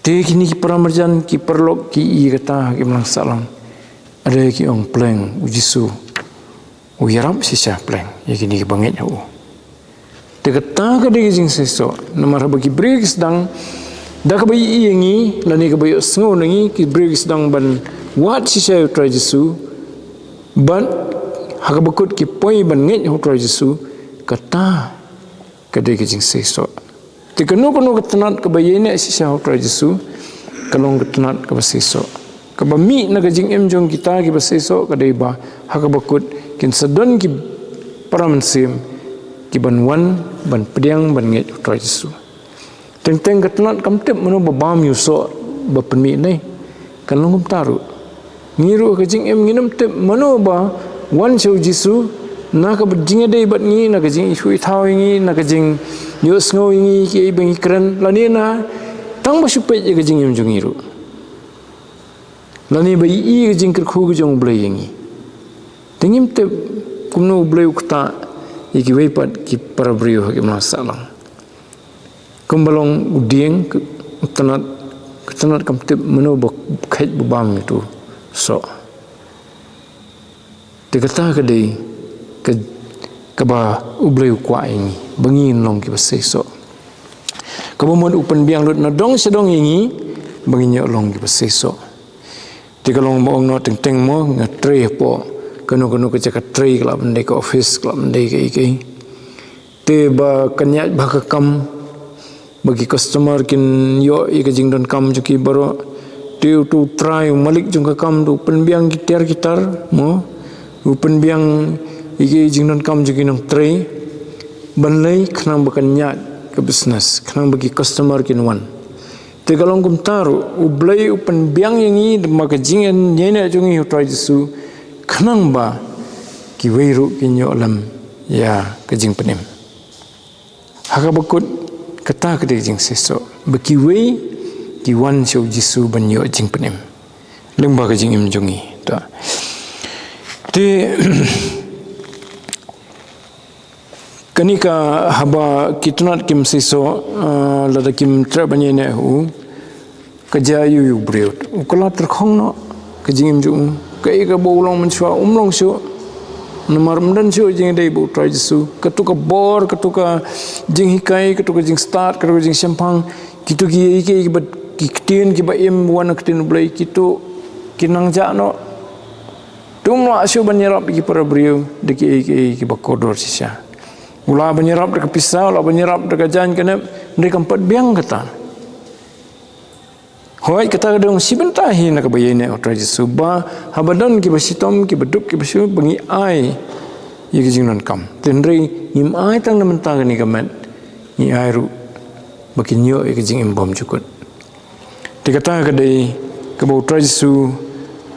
Te kine ki para marjan, ki paralok, ki i kata ha ki imlang sahlang. Hynrei ki ong pleng, u Jisu u ïarap shisha pleng ïa kine kiba ngeit ha u. Te kata ka dei ka jingseisoh, namar haba ki briew ki sdang, da kaba ïohi ïa ngi, lane kaba ïohsngew na ngi, ki briew ki sdang ban wad shisha ïa u Trai Jisu, bad ha kaba kut ki poi ban ngeit ha u Trai Jisu, kata ka dei ka jingseisoh. Te kano kano ka tnat kaba ïaineh shisha ha u Trai Jisu, ka long ka tnat kaba seisoh. Kaba mih na ka jingim jong kita kiba seisoh ka dei ba ha kaba kut kin sa don ki para mynsiem kiban wan ban pdiang ban ngeit ha u Trai Jisu. Teng teng ka tnat kam tip mano ba bam ïa u soh ba pynmih ne. Kan long kumta ruh. Ngi ruh ka jingim ngin ym tip mano ba wan sha u Jisu, na ka jingïadei bad ngi, na ka jingïathuh ïathaw ïa ngi, na ka jingïohsngew ïa ngi kiei ba ngi kren, lane na tang ba shu peit ïa ka jingim jong ngi ruh. Lane ba ïohi ka jingkyrkhu ka jong U Blei ïa ngi. Te ngim tip kumno U Blei u ktah ïa kiwei pat ki para briew ha ki imlang sahlang. Kumba long u dieng, ka tnat, ka tnat kam tip mano ba kheit ba bam ïa utu u soh. Te kata ka dei ka, kaba U Blei u kwah ïa ngi, ba ngin long kiba seisoh. Kaba mut u pynbiang lut na dong sha dong ïa ngi, ba ngin ïoh long kiba seisoh. Te ka long ba ong noh teng teng mo, nga trei hapoh kano kano ka jaka trei, ka lah ban dei ka office, ka lah ban dei kaei kaei. Te ba kan ïaid bha ka kam, ba ki customer kin ïoh ïa ka jingdonkam jong ki baroh. Te uto u trai, u malik jong ka kam, u pynbiang ki tiar ki tar, mo, u pynbiang ïa ka jingdonkam jong ki nongtrei. Ban lei khnang ba kan ïaid ka business, khnang ba ki customer kin wan. Te ka long kumta ruh, U Blei u pynbiang ïa ngi da ka jingïaineh jong ngi ha u Trai Jisu, khnang ba kiwei ruh kin ïoh lem ïa ka jingpynim. Ha kaba kut, kata ka dei ka jingseisoh, ba kiwei ki wan sha u Jisu ban ïoh jingpynim lyngba ka jingim jong ngi. Ta. Te kane ka, haba ki tnat kim seisoh, ah, lada kim treh ban ïaineh ha u, ka jia ïa u briew, u kylla tyrkhong noh ka jingim jong u. Kaei kaba u long mynshuwa um long shuh. Namar ym don shuh jingïadei bad u Trai Jisu. Kato ka bor, kato ka jinghikai, kato ka jingstad, kato ka jingshemphang, kito kiei kiei kiba, ki ktien kiba im wan na ka ktien U Blei, kito ki nang jah noh. Te um lah shuh ban ïarap ïa ki para briew da kiei kiei kiba kordor shisha. U lah ban ïarap da ka pisa, u lah ban ïarap da ka jaiñ ka nep, hynrei kam pat biang kata. Hooid, kata ka dei shi bynta hi na kaba ïaineh ha u Trai Jisu, ba haba don kiba shitom, kiba duk, kiba shu, ba ngi ai ïa ka jingdonkam. Te hynrei ngim ai tang na bynta kane ka met, ngi ai ruh ba kin ïoh ïa ka jingim bymjukut. Te kata ka dei kaba u Trai Jisu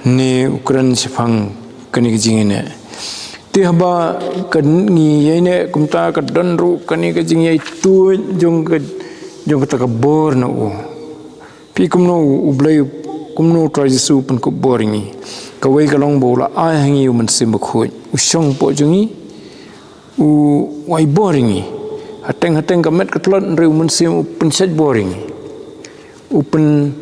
ne u kren shaphang kane ka jingïaineh. Te haba ka ngi ïaineh kumta, ka don ruh kane ka jingïaituid jong ka, jong kata ka bor na u. Phi, kumno U Blei, kumno u Trai Jisu u pynkup bor ïa ngi? Kawei ka long ba u la ai ha ngi u Mynsiem Bakhuid, u shong hapoh jong ngi, u ai bor ïa ngi. Hateng hateng ka met ka tlot, hynrei u Mynsiem u pynshait bor ïa ngi. U pyn,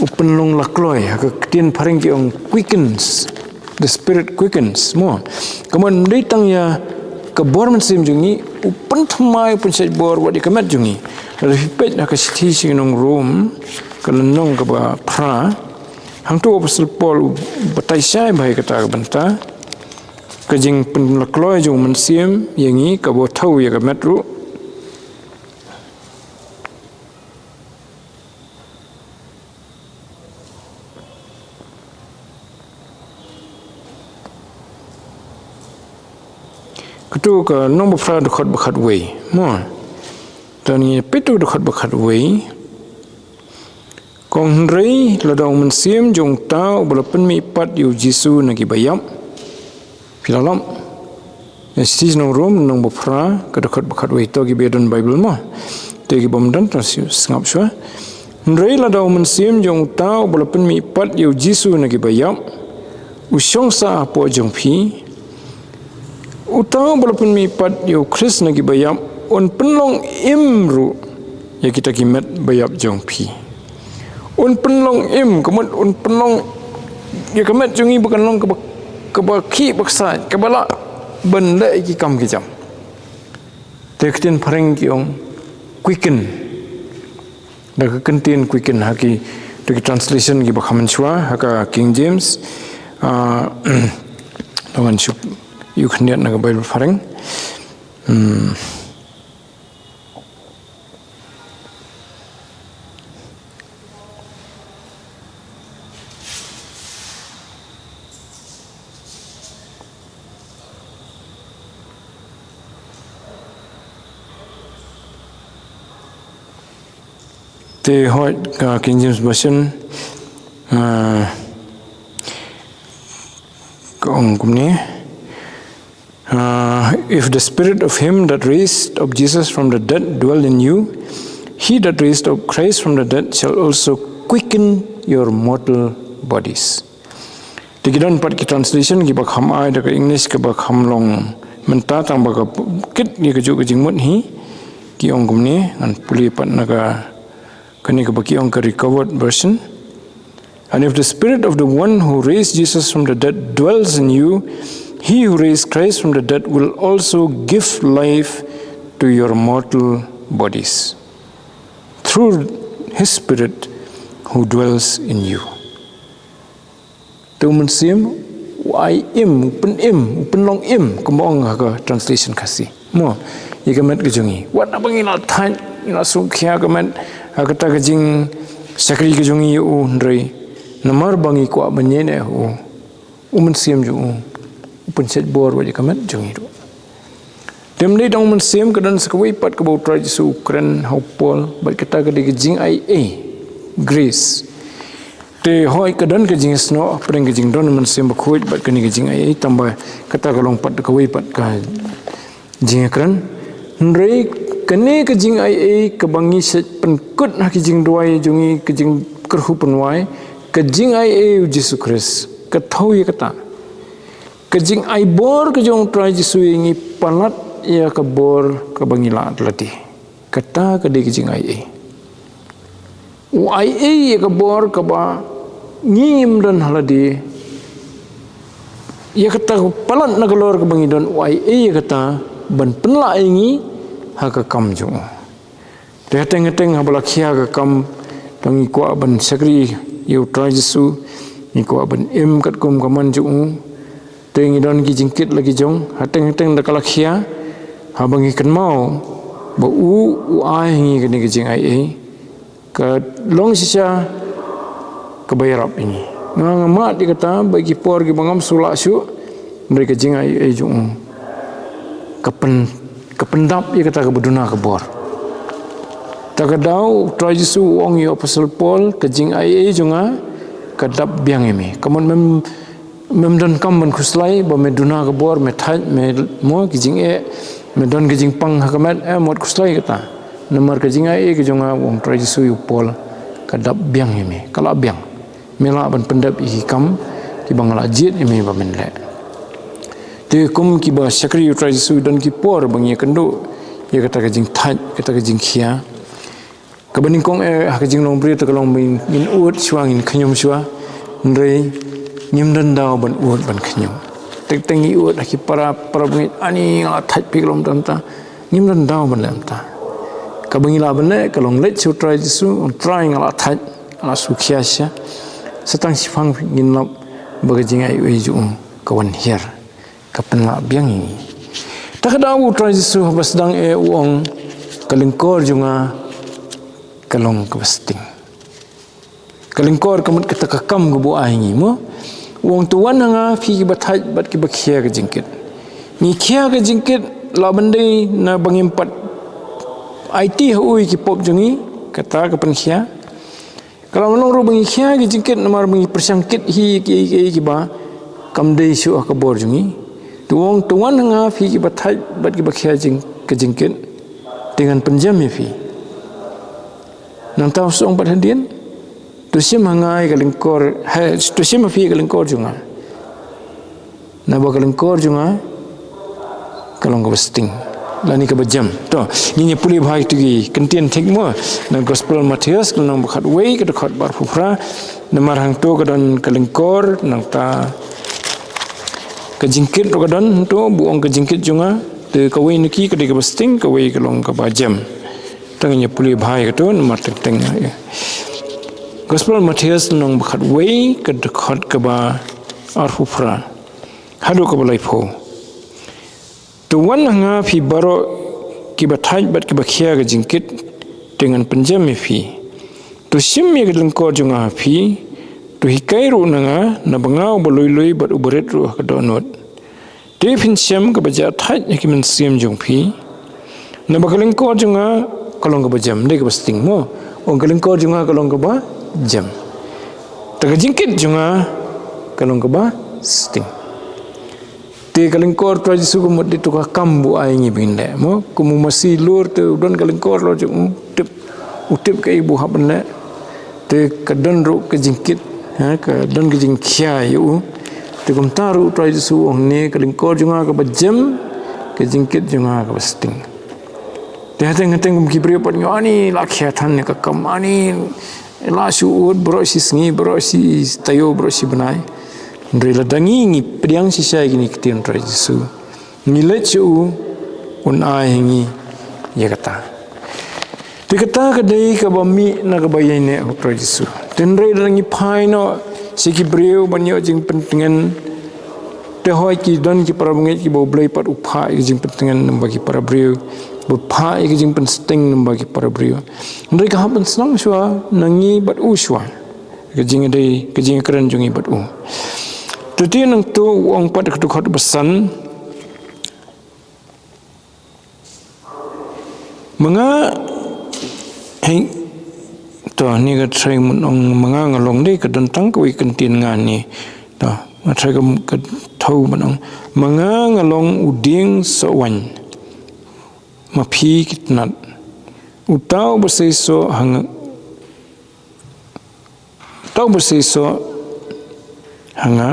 u pynlong lakloi, ha ka ktien phareng ki ong quickens. The Spirit quickens, mo. Ka mon dei tang ïa ka bor mynsiem jong ngi, u pynthymmai, u pynshait bor wat ïa ka met jong ngi. Lada phi peit ha ka shithi sha ki nong Rom, ka lynnong kaba phra, hangto u Apostol Paul u batai shai bha ïa kata ka bynta ka jingpynlakloi jong u Mynsiem ïa ngi, kaba thew ïa ka met ruh. Kato ka lynnong ba phra, dkhot ba khatwei, mo. Te ngi peit u dkhot ba khatwei. Ka ong, hynrei lada u Mynsiem jong uta uba la pynmihpat ïa u Jisu na kiba ïap, phi la lap. Ïa, shithi sha ki nong Rom, lynnong ba phra, ka dkhot ba khatwei, to kiba don Baibl mo. Te kiba ym don, to sngap shuwa. Hynrei lada u Mynsiem jong uta uba la pynmihpat ïa u Jisu na kiba ïap u shong sah hapoh jong phi, uta uba la pynmihpat ïa u Khrist na kiba ïap un pynlong im ruh ïa kita ki met ba ïap jong phi. Un pynlong im, ka mut un pynlong ïa ka met jong ngi ba kan long kaba, kaba khih ba ksaiñ, kaba lah ban leh ïa ki kam ki jam. Te ka ktien phareng ki ong quicken. Da ka ktien quicken ha ki, da ki translation kiba kham mynshuwa, ha ka King James, ah, to ngan shu ïoh khyndiat na ka Baibl phareng. Hmm. Te hooid, ka King James Version, ah, ka ong kumne. Uh, if the spirit of him that raised up Jesus from the dead dwell in you, he that raised up Christ from the dead shall also quicken your mortal bodies. Te ki don pat ki translation kiba kham ai da ka English kaba kham long mynta tang ba ka kit ïa kajuh ka jingmut hi, ki ong kumne, ngan pule pat na ka, kane kaba ki ong ka Recovered Version. And if the spirit of the one who raised Jesus from the dead dwells in you, he who raised Christ from the dead will also give life to your mortal bodies through his spirit who dwells in you. Te u Mynsiem u ai im, u pynim, u pynlong im, kumba ong ha ka translation Khasi. Mo, ïa ka met ka jong ngi. Wat haba ngi la thait, ngi la sngewkhia ka met, ha kata ka jingshakri ka jong ngi ïa u, hynrei namar ba ngi kwah ban ïaineh ha u, u Mynsiem jong u u pynshait bor wat ïa ka met jong ngi ruh. Te ym dei tang u Mynsiem, ka don sa kawei pat kaba u Trai Jisu u kren ha u Paul, bad kata ka dei ka jingaiei, grace. Te hooid ka don ka jingsnoh hapdeng ka jingdon u Mynsiem Bakhuid bad kane ka jingaiei, tangba kata ka long pat da kawei pat ka jingkren. Hynrei kane ka jingaiei kaba ngi shait pynkut ha ki jingduwai jong ngi, ka jingkyrkhu pynwai, ka jingaiei u Jisu Khrist ka thew ïa kata. Ka jingai bor ka jong u Trai Jisu ïa ngi palat ïa ka bor kaba ngi la lade. Kata ka dei ka jingaiei. U aiei ïa ka bor kaba ngi ngim don ha lade. Ïa kata ka palat na ka lor kaba ngi don, u aiei ïa kata ban pynlah ïa ngi ha ka kam jong u. Te hateng hateng haba la khia ka kam, to ngi kwah ban shakri ïa u Trai Jisu, ngi kwah ban im katkum ka mon jong u. Te ngi don ki jingkit la ki jong, hateng hateng da ka la khia, haba ngi kynmaw ba u, u ai ha ngi kane ka jingaiei, ka long shisha kaba ïarap ïa ngi. Nga, nga mad ïa kata ba ki por kiba ngam shu lah shuh, hynrei ka jingaiei jong u ka pyn, ka pyndap ïa kata kaba duna ka bor. Ta ka daw u Trai Jisu u ong ïa u Apostol Paul, ka jingaiei jong nga ka dap biang ïa me. Ka mut mem, mem donkam ban khuslai ba me duna ka bor, me thait, me, mo, ki jingeh, me don ka jingpang ha ka met, eh, mut khuslai kata. Namar ka jingaiei ka jong nga, u ong u Trai Jisu ïa u Paul, ka dap biang ïa me, ka la biang. Me lah ban pyndep ïa ki kam kiba nga la jied ïa me ba men leh. Te kum kiba shakri ïa u Trai Jisu, don ki por ba ngi ïakynduh ïa kata ka jingthait, kata ka jingkhia. Kaba nyngkong, eh, ha ka jinglong briew te ka long ba ngin, ngin ud shuwa, ngin khñium shuwa. Hynrei ngim don daw ban ud ban khñium. Teng teng ngi ud ha ki para, para bangeit, ani nga la thait phi, ka long tam ta. Ngim don daw ban leh tam ta. Kaba ngi lah ban leh ka long leit sha u Trai Jisu, u ong, Trai, nga la thait, nga la sngewkhia shisha. Sa tang shiphang ngin lap ba ka jingaiei jong u ka wan hiar, ka pynlah biang ïa ngi. Ta ka daw u Trai Jisu haba sdang eh u ong, ka lyngkor jong nga ka long kaba sting. Ka lyngkor ka mut kata ka kam kaba u ai ha ngi, mo. U ong, to wan ha nga phi kiba thait bad kiba khia ka jingkit. Ngi khia ka jingkit lah ban dei naba ngim pat aiti ha u ïa ki pop jong ngi, kata ka pynkhia. Ka la long ruh ba ngi khia ka jingkit namar ba ngi pyrshang kit hi ïa ki, ïa ki, ïa kiba kam dei shuh ha ka bor jong ngi. To u ong, to wan ha nga phi kiba thait bad kiba khia jing, ka jingkit, te ngan pynjem ïa phi. Nangta u ong pat hadien, to shim ha nga ïa ka lyngkor, ha, to shim ha phi ïa ka lyngkor jong nga. Naba ka lyngkor jong nga ka long kaba sting, lane kaba jem. To, ngin ïa pule bha ïa kito ki kyntien thik, mo, na Gospel Mathaios, ka lynnong ba khatwei, ka dkhot ba arphew phra. Namar hangto ka don ka lyngkor, nangta ka jingkit ruh ka don hangto, ba u ong ka jingkit jong nga. Te kawei na ki ka dei kaba sting, kawei ka long kaba jem. Te ngin ïa pule bha ïa kato, namar teng teng, eh. Gospel Mathaios, lynnong ba khatwei, ka dkhot kaba arphew phra haduh kaba laiphew. To wan ha nga phi baroh kiba thait bad kiba khia ka jingkit, te ngan pynjem ïa phi. To shim ïa ka lyngkor jong nga ha phi, to hikai ruh na nga, naba nga uba lui lui bad uba rit ruh ha ka dohnud. Te phin shem kaba jia thait ha ki mynsiem jong phi. Naba ka lyngkor jong nga ka long kaba jem, dei kaba sting, mo. Ong, ka lyngkor jong nga ka long kaba jem. Ta ka jingkit jong nga ka long kaba sting. Te ka lyngkor Trai Jisu ka mut dei to ka kam ba u ai ngi ba ngin leh, mo. Kum u masi lur te u don ka lyngkor lor jong u, tip, u tip kaei ba u hap ban leh. Te ka don ruh ka jingkit, ha, ka don ka jingkhia ïa u. Te kumta ruh u Trai Jisu u ong ne, ka lyngkor jong nga kaba jem, ka jingkit jong nga kaba sting. Te hateng hateng kum ki briew pat ngi ong, ani la khia than ïa ka kam, ani la shu ud baroh shi sngi, baroh shi taïew, baroh shi bnai. Hynrei lada ngi, ngi pdiang shisha ïa kine ki ktien Trai Jisu, ngi leit sha u, un ai ha ngi ïa kata. Te kata ka dei kaba mih na kaba ïaineh u Trai Jisu. Te hynrei lada ngi phai noh sha ki briew ban ïoh jingpyntngen, Te hooid ki don ki para bangeit kiba U Blei pat u phah ïa ka jingpyntngen namar ki para briew, ba phah ïa ka jingpynsting namar ki para briew. Hynrei ka hap ban sdang shuwa na ngi bad u shuwa. Ka jingïadei, ka jingïakren jong ngi bad u. Te te nangta u ong pat ka dkhot ba san. Ma nga, hei, to, ni ka trai mun ong ma nga nga long dei ka don tang kawei ka ktien nga ni. To, nga trai ka, ka thaw ban ong. Ma nga nga long u dieng soh waiñ. Ma phi ki tnat. Uta uba seisoh ha nga. Uta uba seisoh ha nga.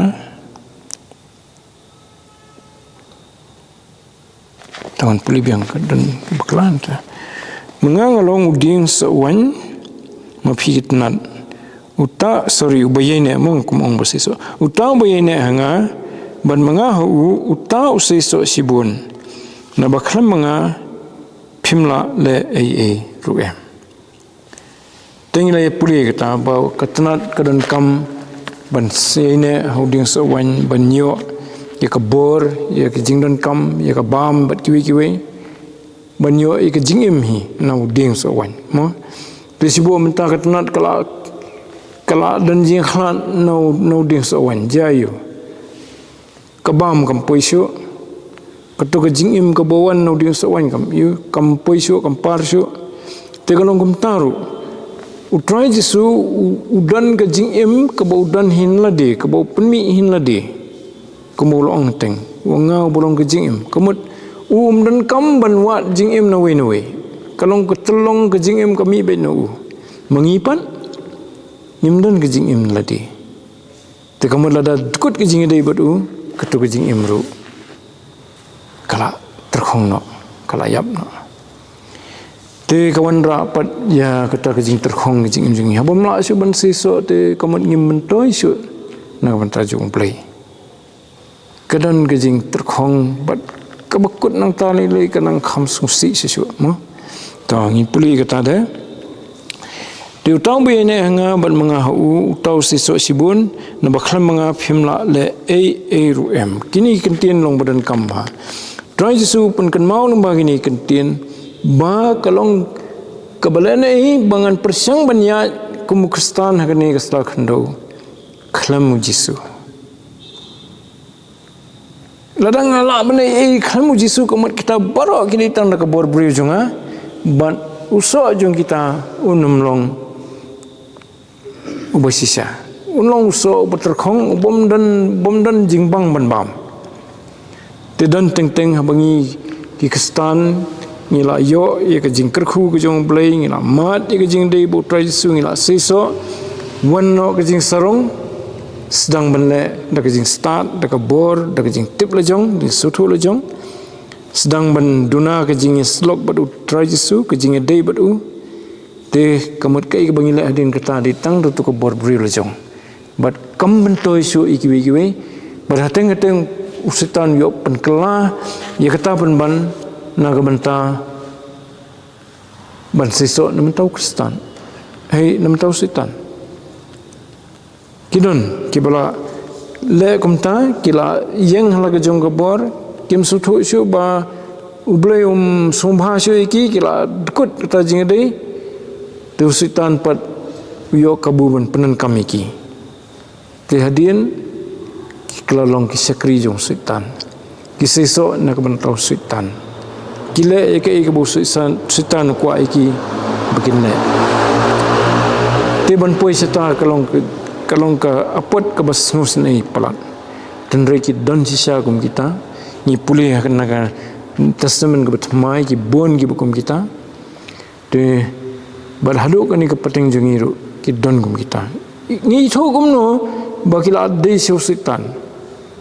Tang pule biang ka don bakla ta. Ma nga nga long u dieng soh waiñ, ma phi ki tnat. Uta, sorry, uba ïaineh, mo nga kum ong ba seisoh. Uta uba ïaineh ha nga, bad ma nga ha u, uta u seisoh shibun. Naba khlem ma nga, phim lah leh ei ei ruh em. Te ngi la ïa pule kata ba ka tnat ka donkam ban ïaineh ha u dieng soh waiñ ban ïoh ïa ka bor, ïa ka jingdonkam, ïa ka bam bad kiwei kiwei. Ban ïoh ïa ka jingim hi na u dieng soh waiñ. Mo? Te shibun mynta ka tnat ka la, ka la don jingkhlad na u, na u dieng soh waiñ. Jia ïa u. Ka bam kam poi shuh. Kato ka jingim kaba wan na u dieng soh waiñ kam, ïa, kam poi shuh, kam par shuh. Te ka long kumta ruh. U Trai Jisu u, u don ka jingim kaba u don hi na lade, kaba u pynmih hi na lade. Kumba u la ong teng. Wa nga uba long ka jingim. Ka mut um donkam ban wad jingim na wei na wei. Ka long ka tyllong ka jingim ka mih beit na u. Ma ngi pat ngim don ka jingim na lade. Te ka mut lada dkut ka jingïadei bad u, kato ka jingim ruh ka la tyrkhong noh, ka la ïap noh. Te ka wanrah pat ïa kata ka jingtyrkhong ka jingim jong ngi. Haba ym lah shuh ban seisoh te ka mut ngim myntoi shuh na ka bynta jong U Blei. Ka don ka jingtyrkhong bad kaba kut nangta lei lei ka nang kham sngewsih shuh shuh mo. To ngi pule kata de. Te uta uba ïaineh ha nga bad ma nga ha u, uta u seisoh shibun, naba khlem ma nga phim lah leh ei ei ruh em. Kine ki kyntien long ba donkam bha. Trai Jisu u pynkynmaw lyngba kine ki kyntien ba ka long kaba lehnohei ba ngan pyrshang ban ïaid kum u Khristan ha kane ka sla khyndew khlem u Jisu. Lada nga lah ban ïaid khlem u Jisu ka mut kita baroh ki dei tang da ka bor briew jong nga. Bad u soh jong kita un ym long uba shisha. Un long u soh uba tyrkhong, uba ym don, uba ym don jingbang ban bam. Te don teng teng haba ngi ki Khristan ngi la ïoh ïa ka jingkyrkhu ka jong U Blei, ngi la mad ïa ka jingïadei bad u Trai Jisu, ngi la seisoh, wan noh ka jingsarong, sdang ban leh da ka jingstad, da ka bor, da ka jingtip la jong, jingsngewthuh la jong. Sdang ban duna ka jingïasyllok bad u Trai Jisu, ka jingïadei bad u. Te ka mut kaei kaba ngi leh hadien kata dei tang da tu ka bor briew la jong. Bad kam myntoi shuh ïa kiwei kiwei. Bad hateng hateng u Soitan u ïoh pynkylla ïa kata pynban na ka bynta ban seisoh na ka bynta u Khristan. Hei, na ka bynta u Soitan. Ki don kiba la leh kumta, ki la ïeng ha la ka jong ka bor, kim sngewthuh shuh ba U Blei um sngewbha shuh ïa ki, ki la dkut kata jingïadei. Te u Soitan pat u ïoh kabu ban pyndonkam ïa ki. Te hadien ki la long ki shakri jong u Soitan. Ki seisoh na ka bynta u Soitan. Ki leh ïa kaei kaba u Soitan, Soitan u kwah ïa ki ba kin leh. Te ban poi shata ka long ka, ka long ka apot kaba sngewsynei palat. Hynrei ki don shisha kum kita. Ngi pule ha ka na ka Testament kaba thymmai ki bun kiba kum kita. Te bad haduh kane ka pateng jong ngi ruh ki don kum kita. Ngi ithuh kumno ba ki la dei sha u Soitan.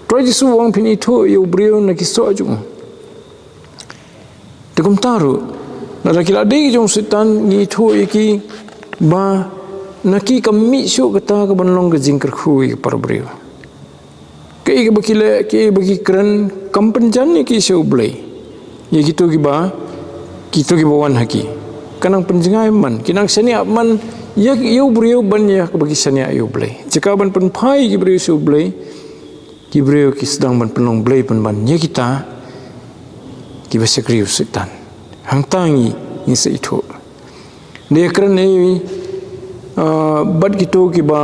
Trai Jisu u ong phin ithuh ïa u briew na ki soh jong u. Te kumta ruh lada ki la dei ki jong u Soitan ngi ithuh ïa ki ba na ki kam mih shuh kata kaban long ka jingkyrkhu ïa ki para briew. Kaei kaba ki leh, kaei ba ki kren, kam pynjan ïa ki sha U Blei. Ïa kito kiba, kito kiba wan ha ki. Ka nang pynjngai man, ki nang shaniah man, ïa, ïa u briew ban ïa kaba ki shaniah ïa U Blei. Jaka ban pynphai ïa ki briew sha U Blei. Ki briew ki sdang ban pynlong blei pynban ïa kita kiba shakri u Soitan. Hangta ngi, ngi sa ithuh. Dei kren ei, ah, bad kito kiba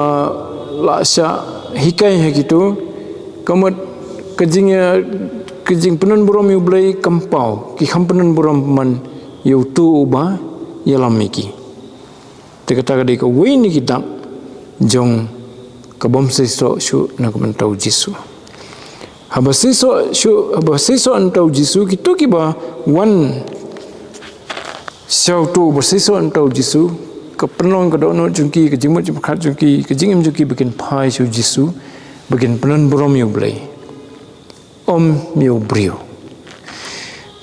la shah hikai ha kito, ka mut ka jing, eh, ka jingpynburom ïa u Blei kam paw, ki kham pynburom pynban ïa uto uba ïalam ïa ki. Te kata ka dei kawei na ki dak jong ka bym seisoh shuh na ka bynta u Jisu. Haba seisoh shuh, haba seisoh na ka bynta u Jisu, kito kiba wan sha uto uba seisoh na ka bynta u Jisu, ka pynlong ka dohnud jong ki, ka jingmut jingpyrkhat jong ki, ka jingim jong ki ba kin phai sha u Jisu, ba kin pynburom ïa u Blei. Ym ïa u briew.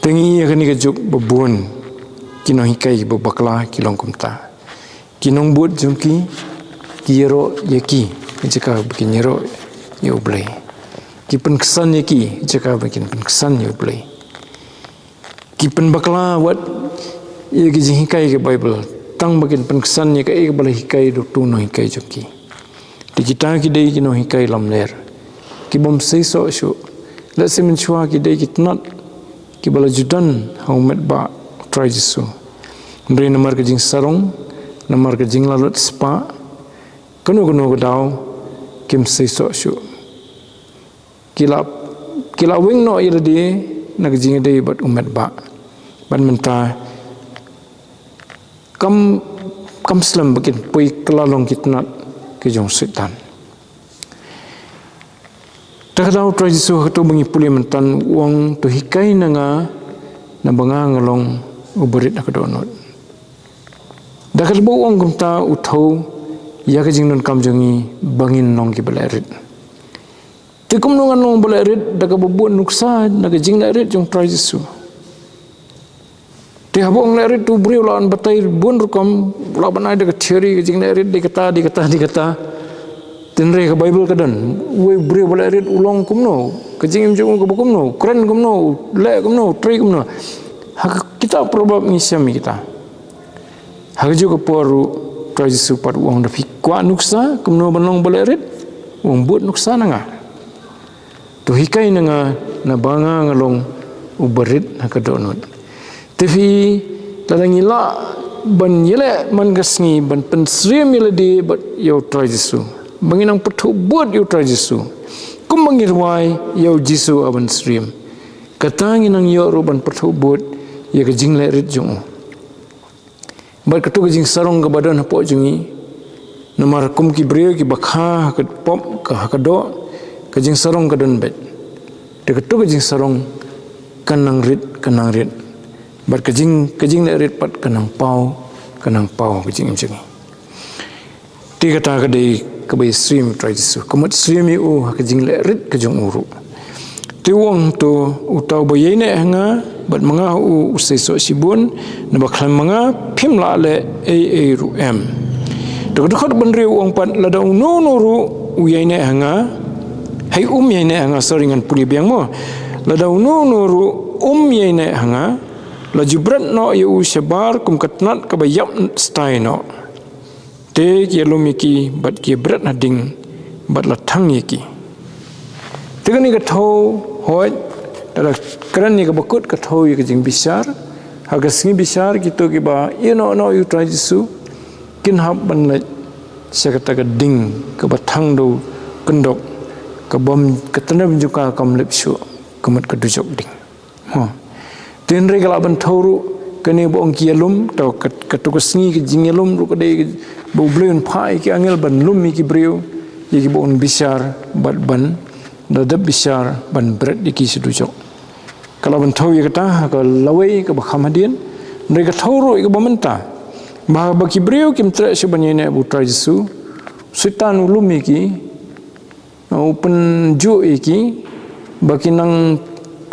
Te ngi ïa kane ka juk ba bun ki nonghikai ba bakla ki long kumta. Ki nongbud jong ki, ki ïaroh ïa ki, ka jaka ba kin ïaroh ïa u Blei. Ki pynksan ïa ki, ka jaka ba kin pynksan ïa u Blei. Ki pynbakla wat ïa ki jinghikai ka Baibl, tang ba kin pynksan ïa kaei kaba la hikai da uto u nonghikai jong ki. Te kita ki dei ki nonghikai lamler, ki bym seisoh shuh. Lehse mynshuwa ki dei ki tnat kiba la ju don ha u met ba u Trai Jisu. Hynrei namar ka jingsarong, namar ka jinglaitluid spah, kano kano ka daw kim seisoh shuh. Ki la, ki la weng noh ïa lade na ka jingïadei bad u met ba. Bad mynta kam, kam slem ba kin poi kylla long ki tnat ki jong u Soitan. Te ka daw u Trai Jisu ha kato ba ngi pule mynta u ong, to hikai na nga, naba nga nga long uba rit ha ka dohnud. Da kaba u ong kumta u thew ïa ka jingdonkam jong ngi ba ngin long kiba leh rit. Te kumno ngan long ba leh rit? Da kaba bud nuksa na ka jingleh rit jong u Trai Jisu. Te haba ong leh rit, u briew u la batai bun rukom, u la ban ai da ka theory ka jingleh rit, dei kata, dei kata, dei kata. Te hynrei ka Baibl ka don, uwei u briew ba leh rit u long kumno, ka jingim jong u kaba kumno, u kren kumno, u leh kumno, u trei kumno. Ha ka kitab Proverb ngi shem ïa kita. Ha kajuh ka por ruh u Trai Jisu pat u ong, da phi kwah nuksa kumno ban long ba leh rit, u ong bud nuksa na nga. To hikai na nga, naba nga nga long uba rit ha ka dohnud. Te phi, lada ngi lah ban ïaleh man ka sngi ban pynsyriem ïa lade bad ïa u Trai Jisu, ba ngin nang pyrthuh bud ïa u Trai Jisu, kumba ngi rwai ïa u Jisu ha ban syriem, kata ngin nang ïoh ruh ban pyrthuh bud ïa ka jingleh rit jong u. Bad kato ka jingsarong kaba don hapoh jong ngi, namar kum ki briew kiba kha ha ka pop, ka ha ka doh, ka jingsarong ka don beit. Te kato ka jingsarong kan nang rit, kan nang rit. Bad ka jing, ka jingleh rit pat kan nang paw, kan nang paw ka jingim jong ngi. Te kata ka dei kaba ïasyriem ïa u Trai Jisu, ka mut syriem ïa u ha ka jingleh rit ka jong u ruh. Te u ong, to uta uba ïaineh ha nga bad ma nga ha u, u seisoh shibun, naba khlem ma nga phim lah leh ei ei ruh em. Te ka dkhot ba hynriew u ong pat, lada uno uno ruh u ïaineh ha nga, hei um ïaineh ha nga, sorry, ngan pule biang mo. Lada uno uno ruh um ïaineh ha nga, la ju bret noh ïa u shabar kum ka tnat kaba ïap stai noh. Te ki ïalum ïa ki bad ki ïabret ha ding bad la thang ïa ki. Te kane ka thew, hooid, lada kren ïa kaba kut, ka thew ïa ka jingbishar. Ha ka sngi bishar kito kiba ïehnoh noh ïa u Trai Jisu kin hap ban leit sha kata ka ding kaba thang da u kyndok, ka bym, ka tnat jong ka kam lip shuh, ka mut ka dujok ding. Mo. Te hynrei ka lah ban thew ruh, kane ba ong ki ïalum, to ka, kato ka sngi ka jingïalum ruh ka dei ba U Blei un phah ïa ki angel ban lum ïa ki briew, ïa kiba un bishar, bad ban da dep bishar ban bret ïa ki sha dujok. Ka lah ban thew ïa kata ha ka lawei kaba kham hadien, hynrei ka thew ruh ïa kaba mynta. Ba, ba ki briew kim treh shuh ban ïaineh bad U Trai Jisu, Soitan u lum ïa ki, u pynjuh ïa ki ba kin nang,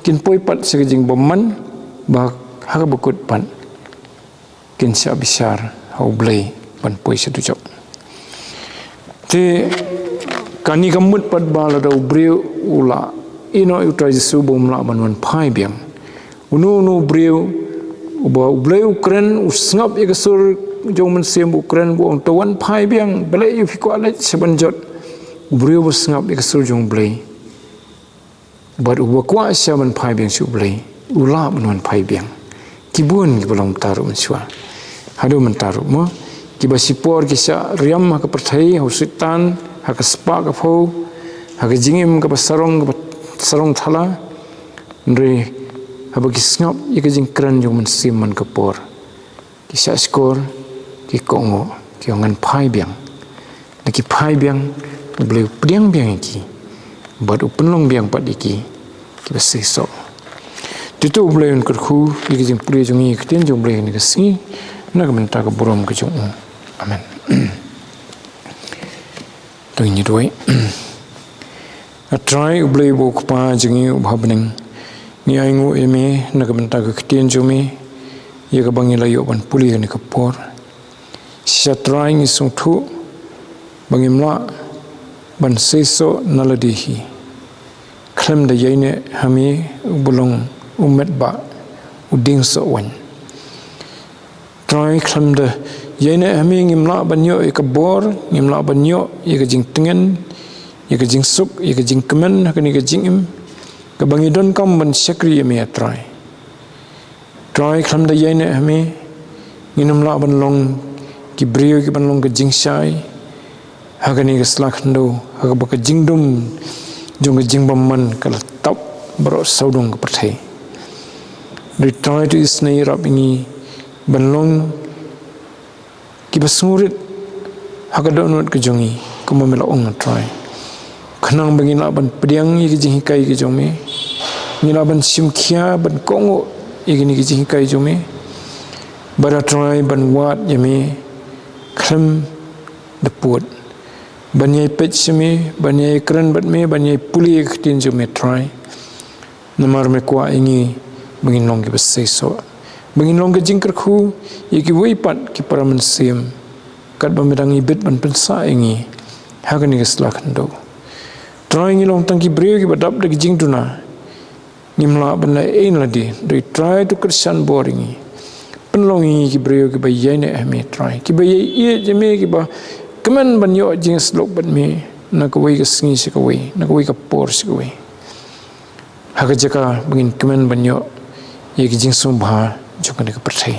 kin poi pat sha ka jingbymman, ba ha kaba kut pat kin shah bishar ha U Blei ban poi sha dujok. Te kane ka mut pat ba lada u briew u la ïehnoh ïa U Trai Jisu ba um lah ban wan phai biang. Uno uno u briew uba U Blei u kren, u sngap ïa ka sur jong U Mynsiem, u kren, u ong, to wan phai biang, balei phi kwah leit sha ban jot. U briew uba sngap ïa ka sur jong U Blei, Bad uba kwah shisha ban phai biang sha U Blei, u lah ban wan phai biang. Ki bun kiba long mynta ruh mynshuwa. Haduh mynta ruh mo, kiba shipor ki shah riam ha ka pyrthei, ha u Soitan, ha ka spah ka phew, ha ka jingim kaba sarong, kaba sarong thala. Hynrei haba ki sngap ïa ka jingkren jong U Mynsiem man ka por, ki shah shkor, ki kohnguh, ki ong ngan phai biang. Lada ki phai biang, U Blei u pdiang biang ïa ki bad u pynlong biang pat ïa ki kiba seisoh. Te to U Blei un kyrkhu ïa ka jingpule jong ngi ïa ka ktien jong U Blei ha kane ka sngi, na ka bynta ka burom ka jong u. Amen. To ngin ïa duwai. A Trai U Blei uba u Kpa jong ngi uba ha bneng, ngi ainguh ïa me na ka bynta ka ktien jong me, ïa kaba ngi la ïoh ban pule ha kane ka por. Shisha Trai ngi sngewthuh ba ngim lah ban seisoh na lade hi khlem da ïaineh ha me uba long u met ba u dieng soh waiñ. Trai khlem da ïaineh ha me ngim lah ban ïoh ïa ka bor, ngim lah ban ïoh ïa ka jingtngen, ïa ka jingsuk, ïa ka jingkmen ha kane ka jingim kaba ngi donkam ban shakri ïa me, a Trai. Trai khlem da ïaineh ha me ngin ym lah ban long ki briew kiban long ka jingshai ha kane ka sla khyndew, ha kaba ka jingdum jong ka jingbymman ka la tap baroh sawdong ka pyrthei. Hynrei Trai to isynei ïarap ïa ngi ban long kiba sngewrit ha ka dohnud ka jong ngi, kumba me la ong, a Trai. Khnang ba ngin lah ban pdiang ïa ka jinghikai ka jong me, ngin lah ban shim khia ban kohnguh ïa kane ka jinghikai jong me. Bad, a Trai, ban wad ïa me khlem da pud, ban ïai peit sha me, ban ïai kren bad me, ban ïai pule ïa ka ktien jong me, Trai. Namar me kwah ïa ngi ba ngin long kiba seisoh, ba ngin long ka jingkyrkhu ïa kiwei pat ki para mynsiem, katba me dang ibit ban pynsah ïa ngi ha kane ka sla khyndew. Trai, ngi long tang ki briew kiba dap da ka jingduna. Ngim lah ban leh ei ei na lade, hynrei Trai to kyrshan bor ïa ngi. Pynlong ïa ngi ki briew kiba ïaineh ha me, Trai, kiba ïaieit ïa me, kiba kmen ban ïoh jingïasyllok bad me na kawei ka sngi sha kawei, na kawei ka por sha kawei. Ha ka jaka ba ngin kmen ban ïoh ïa ka jingsngewbha jong kane ka pyrthei.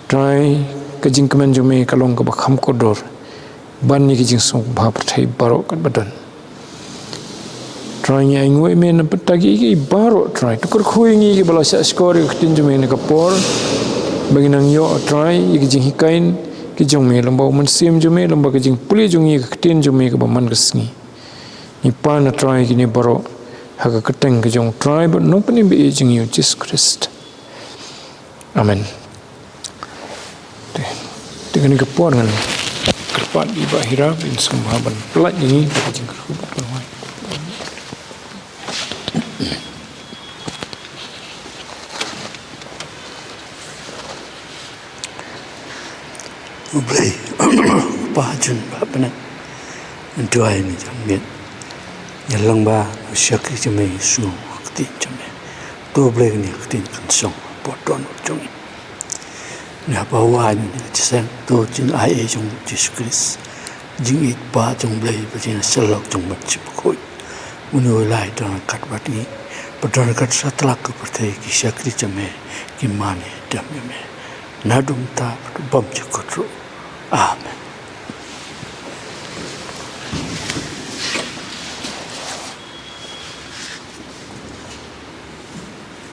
Trai, ka jingkmen jong me ka long kaba kham kordor ban ïa ka jingsngewbha pyrthei baroh katba don. Trai, ngi ainguh ïa me na ka bynta kiei kiei baroh, Trai. To kyrkhu ïa ngi kiba la shah shkor ïa ka ktien jong me ha kane ka por, ba ngin nang ïoh, Trai, ïa ka jinghikai ka jong me lyngba u Mynsiem jong me, lyngba ka jingpule jong ngi ïa ka ktien jong me kaba man ka sngi. Ngi pan, a Trai, ïa kine baroh ha ka kyrteng ka jong u Trai bad u Nongpynim ba ïeit jong ngi, u Jisu Khrist. Amen. Te, te kane ka por ngan kyrpad ïa i Bah Hira ban sngewbha ban pyllait ïa ngi da ka jingkyrkhu bad ka rwai. U Blei, Kpa jong ngi ba ha bneng, ngi duwai ïa me, jong me. Ngi long ba u shakri jong me, shu ktien jong me. To Blei, kane ka ktien kan shong hapoh dohnud jong ngi. Ngi hap ban wad ïa ka jingïaseng, to jingaiei jong u Jisu Khrist, jingïeit ba jong u Blei, ba jingïasyllok jong u Mynsiem Bakhuid. Une u lai don ryngkat bad ngi, ba don ryngkat satlak ka pyrthei, ki shakri jong me ki mane dem ïa me. Naduh mynta bad bymjukut ruh. Amen.